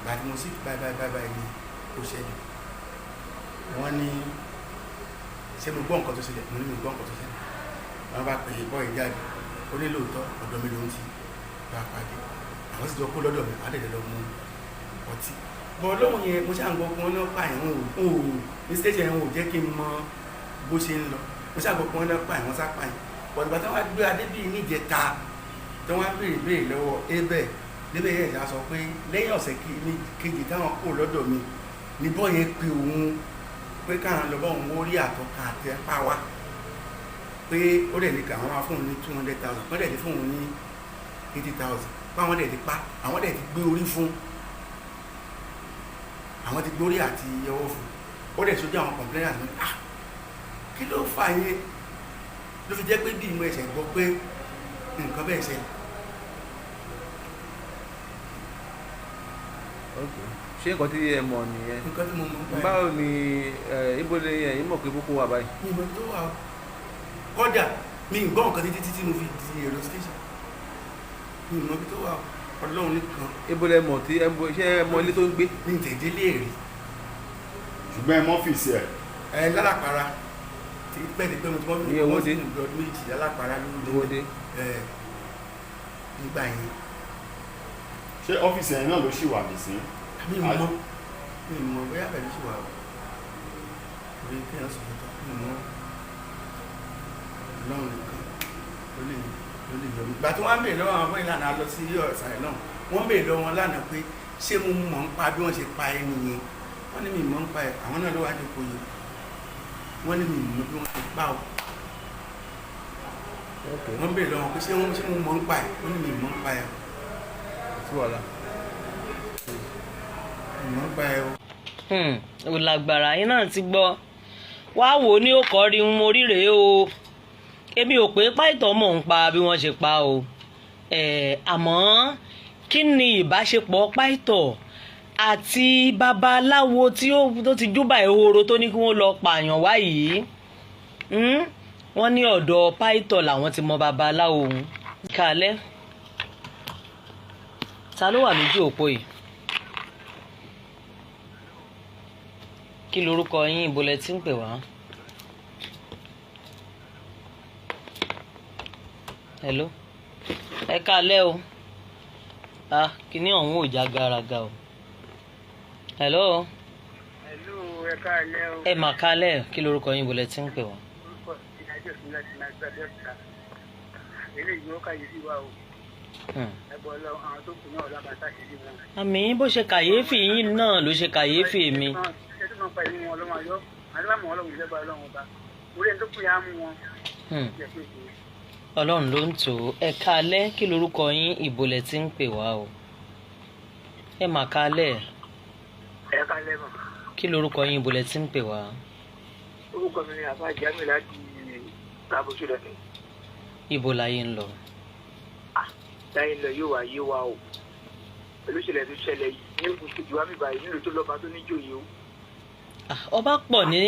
Gbà tí mo sì báyìí báyìí báyìí báyìí ni ó ṣẹlẹ̀. Wọ́n ní ṣé mo gbọ́ nǹkan tó ṣẹlẹ̀, mo ní mi gbọ́ nǹkan tó ṣẹlẹ̀. Wọ́n bá pè é bọ́ọ̀ yìí jáde, ó ní lóòótọ́ ọ̀dọ̀ mi ló ń ti bá a pàdé, àwọn sì jọ kó lọ́dọ̀ mi, àdẹ̀dẹ̀ lọ mú ọtí. Bọ́ lóhùn yẹn mo ṣáà ń gbọ́ pé wọ́n náà pààyàn ò ní station yẹn ò jẹ́ kí n mọ bó ṣe ń lọ. Mo ṣáà gbọ́ pé wọ́n náà pààyàn, wọ́n sá pààyàn. Bọ̀dùbà tí wọ́n gbé Adébíyì níjẹta tí wọ́n béèrè béèrè lọ́wọ́ Abel débẹ̀ yẹn ṣá sọ pé lẹ́yìn ọ̀sẹ̀ kejì táwọn kó lọ́dọ̀ mi ní bọ́ yẹn pe òun pé káwọn lọ bá òun ó rí àtọ́ka àti apá wa pé ó dẹ̀ ní káwọn máa fún òun ní 200,000, wọ́n dẹ̀ ti fún òun ní 80,000, báwọn dẹ̀ ti pa, àwọn dẹ̀ ti gbé orí fún, àwọn ti gbórí àti ọwọ́ fún. Ó dẹ̀ sójú àwọn complainers mi, ah kí ló fà yẹn ló fi jẹ́ pé bí mo ẹ̀ṣẹ̀ gbọ́ pé nǹkan bẹ́ẹ̀ ṣẹlẹ̀. Ok, ṣé nǹkan tí ẹ mọ̀ nìyẹn? Nǹkan tí mo mọ̀ nípa ẹ̀. Báwo ni ibo ni ẹ̀yin mọ̀ pé Boko wà báyìí? Mi mọ̀ tó wà o, kọ́dà mi ì gbọ́ nǹkan títí títí mo fi di èrò station, mi ì mọ̀ ibi tó wà o, Ọlọ́run nìkan. Ibo lẹ mọ̀ tí ẹ mọ̀, ṣé ẹ mọ̀ ilé tó ń gbé? Mi ì tẹ̀dé lè rí. Ṣùgbọ́n ẹ mọ̀ ọ́fíìsì ẹ̀. Ẹ lálàpàrà tí pẹ́ ti pẹ́ mo ti mọ́ Ní owó dé. mi ọdún 2 lálàpàrà ló ń Owó dé. Ẹ nígbà yẹn. Ṣé ọ́fíìsì ẹ̀ náà ló ṣì wà nísìn? Mi mọ̀ bóyá pẹ̀lú ṣì wà o, orí kéèyàn sọ̀rọ̀ tán, mi mọ̀, Ọlọ́run nìkan ló lè yọ mí. Ìgbà tí wọ́n á béèrè lọ́wọ́ àwọn bóyá lánàá lọ sí ọ̀sán náà, wọ́n béèrè lọ́wọ́ wọn lánàá pé ṣé mo mọ̀ ń pa bí wọ́n ṣe pa ẹni yẹn, wọ́n ní mi mọ̀ ń pa ẹ̀, àwọn náà ló wá jókòó yìí, wọ́n ní mi mọ̀ bí wọ́n ṣe pa o. Wọ́n béèrè lọ́wọ́ pé ṣé mo mọ̀ ń pa ẹ̀, wọ́n ní mi mọ̀ ń pa ẹ̀. Sí wàhálà. Mi mọ̀ ń pa ẹ̀ o. Ò lágbára yín náà ti gbọ́ wá wò ó ní ó kọ́ rí ń morí rèé o. Èmi ò pé páìtọ́ mọ̀ ń pa bí wọ́n ṣe pa o, àmọ́ kí ni ìbáṣepọ̀ páìtọ́ àti babaláwo tí ó ti júbà ehoro tó ní kí wọ́n lọ pààyàn wá yìí? Wọ́n ní ọ̀dọ̀ páìtọ́ làwọn ti mọ babaláwo òun. Kálẹ̀, ta ló wà lójú òpó yìí? Kí lorúkọ yín, ibo lẹ ti ń pè wá? Hello, ẹ kálẹ́ o. Ah, kíní ọ̀hún ò já garaga o. Hello. Hello, ẹ káalẹ́ o. Ẹ mà kálẹ̀, kí lorúkọ yín, ibo lẹ ti ń pè wá? Orúkọ mi ni Ajọ́sìn láti máa gba Abẹ́òkúta. Eléyìí ó kàyéfì wá o. Ẹgbẹ́ Ọlọ́run, àwọn tó kù náà lábàtà ṣe sí wọn. Àmì bó ṣe kàyéfì yín náà ló ṣe kàyéfì mi. Ẹ tó máa pa ìlú wọn lọ́wọ́ ayọ́, àti bá mọ̀ ọ́ lọ́wọ́ ìjọba Ọlọ́run ọba. Orí ẹni tó kù yá mú wọn. Ọlọ́run ló ń tò ó. Ẹ kálẹ́, kí lorúkọ yín, ibo lẹ ti ń pè wá o? Ẹ mà kálẹ̀. Ẹ kálẹ́ mọ̀. Kí lorúkọ yín, ibo lẹ ti ń pè wá? Orúkọ mi ni Àbá Jamiu láti Àbúṣe lọ́dẹ. Ibo láyé ń lọ? Láyé ń lọ yóò wá yé wa o. Pẹ̀lú ìṣẹ̀lẹ̀ tó ṣẹlẹ̀ yìí ní oṣù kejì wá mi báyìí nílùú tó lọ́ba tó níjòyè o. Ọba pọ̀ ní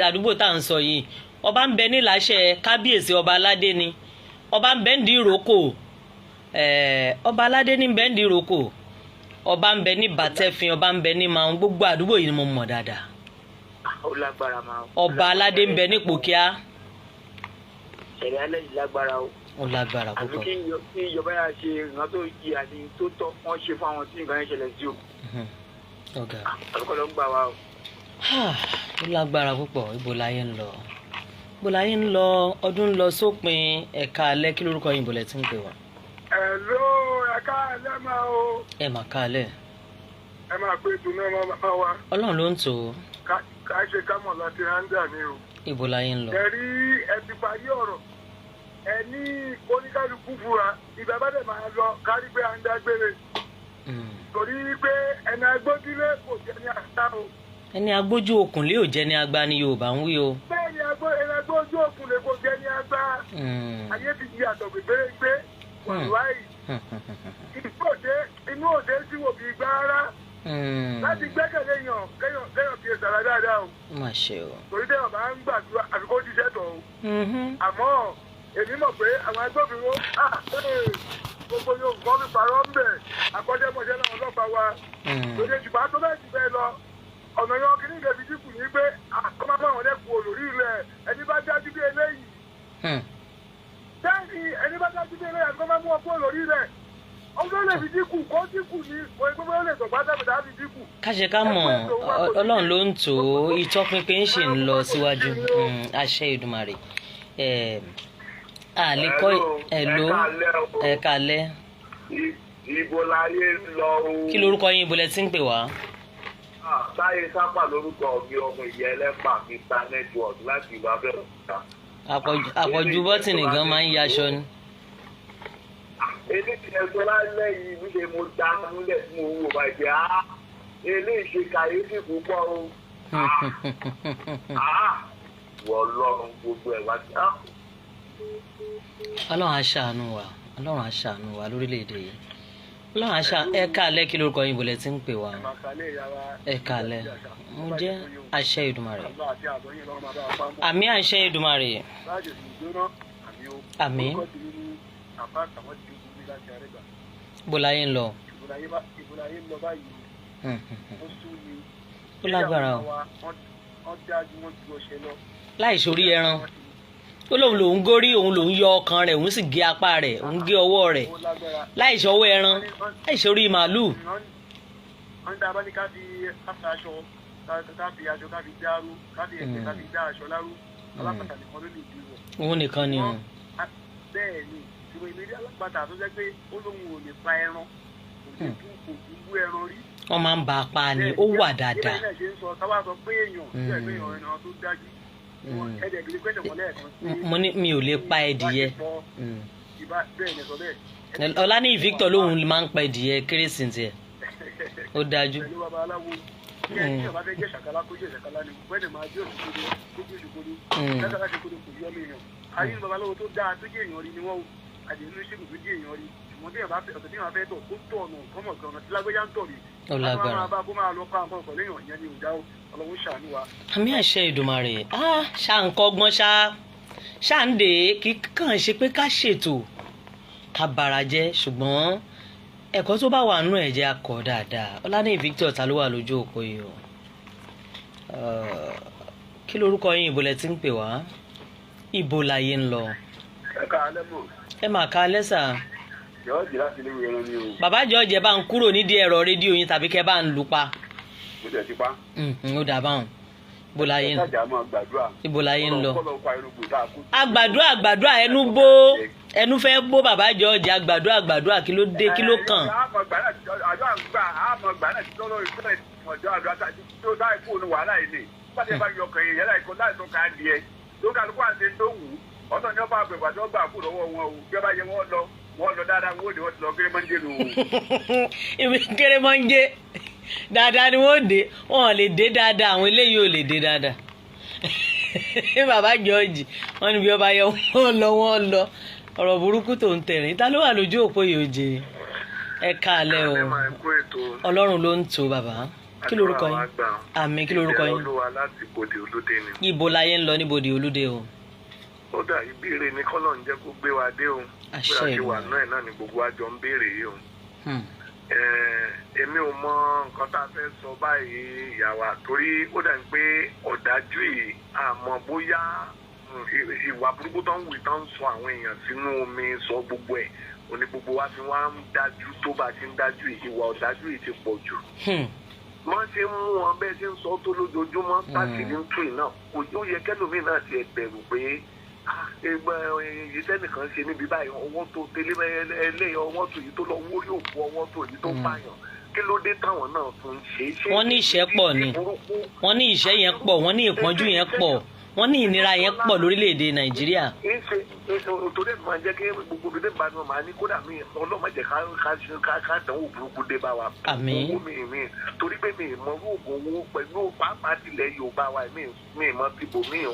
àdúgbò tá à ń sọ yìí. Ọba ń bẹ níláṣẹ kábíyèsí, ọba aládé ni. Ọba ń bẹ ń di ìrókò, ọba aládé ní bẹ ń di ìrókò, ọba ń bẹ ní bàtẹ́fin, ọba ń bẹ ní màún, gbogbo àdúgbò yìí ni mo mọ̀ dáadáa. Ó lágbára máa. Ọba aládé ń bẹ ní Pòkíà. Ṣẹlẹ̀ alẹ́ yìí lágbára o. Ó lágbára púpọ̀. Àbí kí ìjọba yà ṣe nǹkan tó yí àti tó tọ́ wọ́n ṣe fún àwọn tí nǹkan yẹn ṣẹlẹ̀ sí o. Àbíkọ́ ló ń gbà wá o. Ó lágbára púpọ̀. Ibo láyé ń lọ? Ibo láyé ń lọ? Ọdún ń lọ sópin. Ẹ̀ka alẹ́, kí lórúkọ yín, ibo lẹ ti ń pè wá? Hello, ẹ káalẹ́ máa o. Ẹ mà káalẹ́. Ẹ máa pé ètò náà máa wá. Ọlọ́run ló ń tò ó. Ká ṣe ká mọ̀ láti ráńdà ni o. Ibo láyé ń lọ? Ẹ rí ẹ ti parí ọ̀rọ̀. Ẹni oníkálukú fura ìgbà bá dẹ̀ máa lọ kárí pé à ń dágbére. Torí pé ẹni agbójúlé kò jẹ́ ní àṣà o. Ẹni agbójú okùn lé ò jẹ́ ní agbá ni Yorùbá ń wí o. Bẹ́ẹ̀ ni ẹni agbójú okùn lè kò jẹ́ ní agbá. Ayé ti di àtọ̀gbẹ̀ gbérégbé wàláì. Inú òde sí wò bí gbá rárá. Láti gbẹ́kẹ̀lé yàn kéèyàn fi èsàrà dáadáa o. Má ṣe o. Torí tẹ́yàn bá ń gbàdúrà àfi kó jíṣẹ́ tọ̀ o. Àmọ́ èmi mọ̀ pé àwọn agbófinró gbogbo yóò kọ́ mi parọ́ ń bẹ̀ akọ́ṣẹ́mọṣẹ́ náà ọlọ́pàá wa. Lóde ṣùgbọ́n tó bẹ́ẹ̀ jù bẹ́ẹ̀ lọ ọ̀nà yan kí ní ìgbẹ́bí dínkù ní pé àkọ́mọ́ àwọn ẹlẹ́kùn olórí ilẹ̀ ẹni bá dájú bí eléyìí. Bẹ́ẹ̀ni ẹni bá dájú bí eléyìí àkọ́mọ́ mú ọkọ̀ olórí ilẹ̀ ọdún lè fi dínkù kó dínkù ní gbogbo lè tọ̀gbá tàbí fi dínkù. Káṣe ká mọ̀ Ọlọ́run ló ń tò ó ìtọ́pinpin ṣì ń lọ síwájú àṣẹ Èdùmàrè. Àlékọ́ ẹ̀ló ẹ̀ka alẹ́. Ibo láyé ń lọ o. Kí lorúkọ yín, ibo lẹ ti ń pè wá? Táyé Sápà lórúkọ mi, ọmọ ìyá ẹlẹ́pà Mr Network láti ìlú Abẹ́òkúta. Àpọ̀jù bọ́tìnì gan máa ń yaṣọ ni. Eléyìí ẹ̀sọ́ lálẹ́ yìí níṣe mo dá múlẹ̀ tí mo wò bàjẹ́ á eléyìí ṣe kàyéfì púpọ̀ o. Wọ́n lọ́rùn gbogbo ẹ̀ wá sí. Ọlọ́run á ṣàánú wa, Ọlọ́run á ṣàánú wa lórílẹ̀‐èdè yìí. Ọlọ́run á ṣàánú. Ẹ káalẹ́, kí lórúkọ yín, bọ̀lẹ̀ tí ń pè wá? Ẹ káalẹ́. Mo jẹ́ àṣẹ Èdùmàrè. Àmì àṣẹ Èdùmàrè. Àmì. Bó láyé ń lọ. Ó lágbára o. Láì sórí ẹran ó lóun lòún górí, òun lòún yọ ọkàn rẹ̀, òun sì gé apá rẹ̀, òun gé ọwọ́ rẹ̀ láì ṣọwọ́ ẹran, láì ṣorí màálùú. Wọ́n dá abáni ká fi aṣọ ká fi aṣọ ká fi dárú ká fi ẹ̀jẹ̀ ká fi dá aṣọ lárú alápàtà nìkan ló lè di wọ̀. Òun nìkan ni o. Bẹ́ẹ̀ ni ìwé ìlérí alápàtà tó jẹ́ pé ó lóun ò lè pa ẹran, kò lè dú kò dúró ẹran rí. Wọ́n máa ń ba apá ni ó wà dáadáa. Bí ẹ̀ ṣe ń sọ káwá sọ pé èèyàn bí ẹ̀ pé èèyàn ẹran tó dájú. Mo ní mi ò lè pa ẹdìyẹ. Ọláníyì Victor lòun máa ń pa ẹdìyẹ kérésì tiẹ̀ ó dájú. Ó lágbára. Àmì àṣẹ Èdùmàrè. Ṣá ń kọ́gbọ́n ṣá ṣá ń dè é kí kàn ṣe pé ká ṣètò ká bara jẹ́, ṣùgbọ́n ẹ̀kọ́ tó bá wà nínú ẹ̀ jẹ́ akọ dáadáa. Ọláníyì Victor ta ló wà lójú òpó yìí o? Kí lorúkọ yín, ibo lẹ ti ń pè wá, ibo láyé ń lọ? Ẹ káalẹ́ mọ̀. Ẹ mà káalẹ́ sà. Jọ́ọ̀jì láti ilé ìwé ẹran ni o. Bàbá Jọ́ọ̀jì, ẹ bá ń kúrò nídìí ẹ̀rọ rédíò yín tàbí kẹ́ bá ń lù pa. Mo tẹ̀ sí pa. Ó dà báwọn. Ibo láyé ń ibo láyé ń lọ. Àgbàdua àgbàdua ẹnu bó ẹnu fẹ́ bó bàbá Jọ́ọ̀jì, àgbàdua àgbàdua kí ló dé, kí ló kàn. Àjọ àgbà àmọ̀ gbà náà ti tọ́lọ́ ìfẹ́ ọjọ́ àdúrà tó dáì kúrò ní wàhálà yìí ni. Pàṣẹ bá yọ ọkàn yẹn láì kó láì tó ká adìẹ. Tó kálukú àti tó wù ú. Ọ̀tọ̀ ni wọ́n bá gbẹ̀gbà tó gbà kúrò lọ́wọ́ wọn o. Bí wọ́n bá yẹ wọ́n lọ, wọ́n lọ dáadáa, wọ́n ò ní wọ́n ti lọ kéré mọ́ ń jẹ́ nù. Ibi kéré mọ́ ń jẹ́ dáadáa ni wọ́n dé, wọ́n lè dé dáadáa, àwọn eléyìí ò lè dé dáadáa. Bàbá Jọ́ọ̀jì wọ́n ní bí wọ́n bá yẹ wọ́n lọ wọ́n lọ. Ọ̀rọ̀ burúkú tó ń tẹ̀rín. Ta ló wà lójú òpó yìí òjè? Ẹ káalẹ́ o. Ọlọ́run ló ń tò bàbá. Kí lorúkọ yín? Àmì, kí lorúkọ yín? Ibo láyé ń lọ níbodè Olúdé o. Ó dà ìbéèrè ní kọ́lọ̀ ń jẹ́ kó gbé wa dé o. Àṣẹ Bí a ṣe wà náà náà ni gbogbo àjọ ń béèrè yìí o. Èmi ò mọ nǹkan tá a fẹ́ sọ báyìí ìyàwó, torí ó dà ní pé ọ̀dájú yìí àmọ́ bóyá ìwà burúkú tó ń wù tó ń sọ àwọn èèyàn sínú omi sọ gbogbo ẹ̀ òní gbogbo wa fi wá ń dájú tó bá ti ń dájú ìwà ọ̀dájú yìí ti pọ̀ jù. Wọ́n ṣe ń mú wọn bẹ́ẹ̀ ṣe ń sọ tó lójoojúmọ́ táṣìírí ń tú iná ó yẹ kẹ́lòmíì náà ti bẹ̀rù pé èyí tẹ́nìkan ṣe níbi báyìí ọwọ́ tó tẹ́lẹ̀ ẹlẹ́yìn ọwọ́ tó yìí tó lọ wórí òkú ọwọ́ tó yìí tó pààyàn kí ló dé táwọn náà tún ṣe é. Wọ́n ní ìṣẹ́ pọ̀ ni, wọ́n ní ìṣẹ́ yẹn pọ̀, wọ́n ní ìpọ́njú yẹn pọ̀, wọ́n ní ìnira yẹn pọ̀ lórílẹ̀‐èdè Nàìjíríà. Ìṣe Torí ẹ̀ máa jẹ́ kí gbogbo ibi tẹ́ bá ní wọn máa ní kódà mi ọlọ́mọ jẹ́ ká dánwò burúkú dé bá wa. Àmín. Owó mi torí pé mi mọ oògùn owó pẹ̀lú pàápàá tilẹ̀ Yorùbá wa, mi mọ tìbò mi o,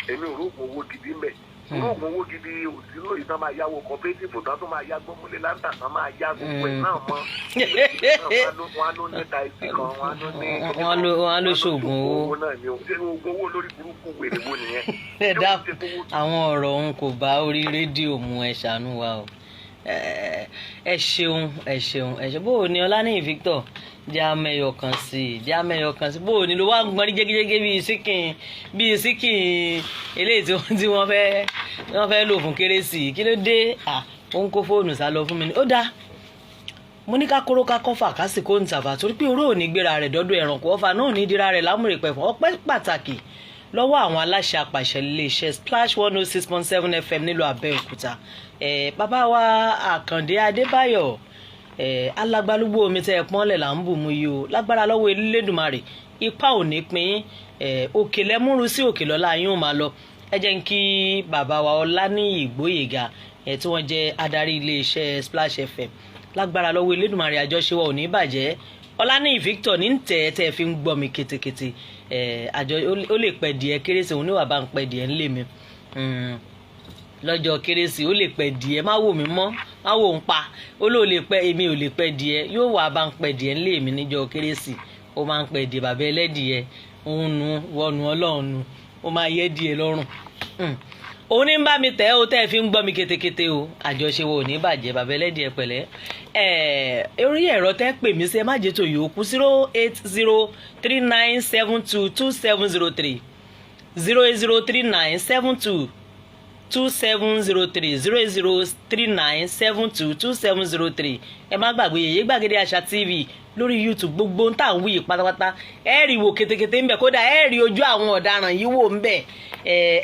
èmi ò róògùn owó gidi mbẹ̀. Róògùn owó gidi òsì lóyún tán máa yáwó cooperative tán tó máa yá gbọ́múlé láńtà tán máa yá gbogbo ẹ̀ náà mọ́. Wọn á ló ní taxi kan, wọn á ló ní Wọ́n á ló ṣoògùn owó. Náà ni o. Ṣé oògùn owó lórí burúkú wèrè wo nìyẹn? Ẹ dá àwọn ọ̀rọ̀ òun kò bá orí rédíò mu, ẹ ṣàánú wa o. Ẹ ṣeun, ẹ ṣeun, ẹ ṣe. Bó o ní Ọláníyì Victor, jẹ́ amẹ́yọ kan sí i, jẹ́ amẹ́yọ kan sí i. Bó o ní ló wá gbọ́n rí jégéjégé bíi síkìn eléyìí tí wọ́n fẹ́ lò fún kérésì? Kí ló dé? À ó ń kó fóònù sá lọ fún mi ni. Ó dáa, mo ní ká kóró ká kọ́fà ká sì kó ń tàfà, torí pé oró ò ní gbéra rẹ̀ dọ́dọ̀ ẹ̀rànkò, ọ̀fà náà ò ní dira rẹ̀ lámùrè pẹ̀fọ́. Ọpẹ́ pàtàkì lọ́wọ́ àwọn aláṣẹ apàṣẹ iléeṣẹ́ Splash 106.7 FM nílùú Abẹ́òkúta, bàbá wa Àkàndé Adébáyọ̀, alágbálúgbó omi tẹ́ ẹ pọ́nlẹ̀ là ń bù mú yìí o. Lágbára lọ́wọ́ Elédùmarè, ipa ò ní pín òkè lẹ́múrú sí òkè lọ́la yín ó máa lọ. Ẹ jẹ́ n kí bàbá wa Ọláníyì Gbóyèga, tí wọ́n jẹ́ adarí iléeṣẹ́ Splash FM. Lágbára lọ́wọ́ Elédùmarè, àjọṣe wa ò ní bàjẹ́. Ọláníyì Victor ní tẹ̀ tẹ́ fi ń gbọ́ mi ketekete. Àjọ ó lè pẹ́ díẹ̀ kérésì, òun níwà bá ń pẹ́ díẹ̀ ńlé mi lọ́jọ́ kérésì. Ó lè pẹ́ díẹ̀, má wò mí mọ́, má wò ń pa ó lóò lè pẹ́, èmi ò lè pẹ́ díẹ̀, yóò wà bá ń pẹ́ díẹ̀ ńlé mi níjọ́ kérésì. Ó máa ń pẹ́ díẹ̀, bàbá ẹlẹ́dìẹ òun nu wọnú ọlọ́run nu, ó máa yẹ díẹ̀ lọ́rùn. Òun ní ń bá mi tẹ́ ó tẹ́ ẹ fi ń gbọ́ mi ketekete o. Àjọṣe wo ò ní bàjẹ́, bàbá ẹlẹ́dìẹ pẹ̀lẹ́. Orí ẹ̀rọ tẹ́ pè mí sí, ẹ má jẹ́ tó yòókù: 08039722703, 08039722703, 08039722703. Ẹ má gbàgbé Yèyé Gbàgede Àṣà TV lórí YouTube. Gbogbo ń tà ń wí yìí pátápátá, ẹ rí wò ketekete ń bẹ. Kódà ẹ rí ojú àwọn ọ̀daràn yìí wò ń bẹ.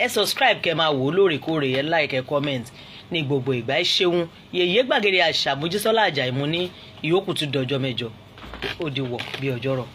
Ẹ subscribe kẹ́ máa wò ó lóòrèkóòrè, ẹ like, ẹ comment ní gbogbo ìgbà. Ẹ ṣeun. Yèyé Gbàgede Àṣà, Mojísọ́lá Àjàyí, mo ní ìyókù tún dọjọ́ mẹ́jọ. Ó di wọ̀ bí ọjọ́ rọ̀.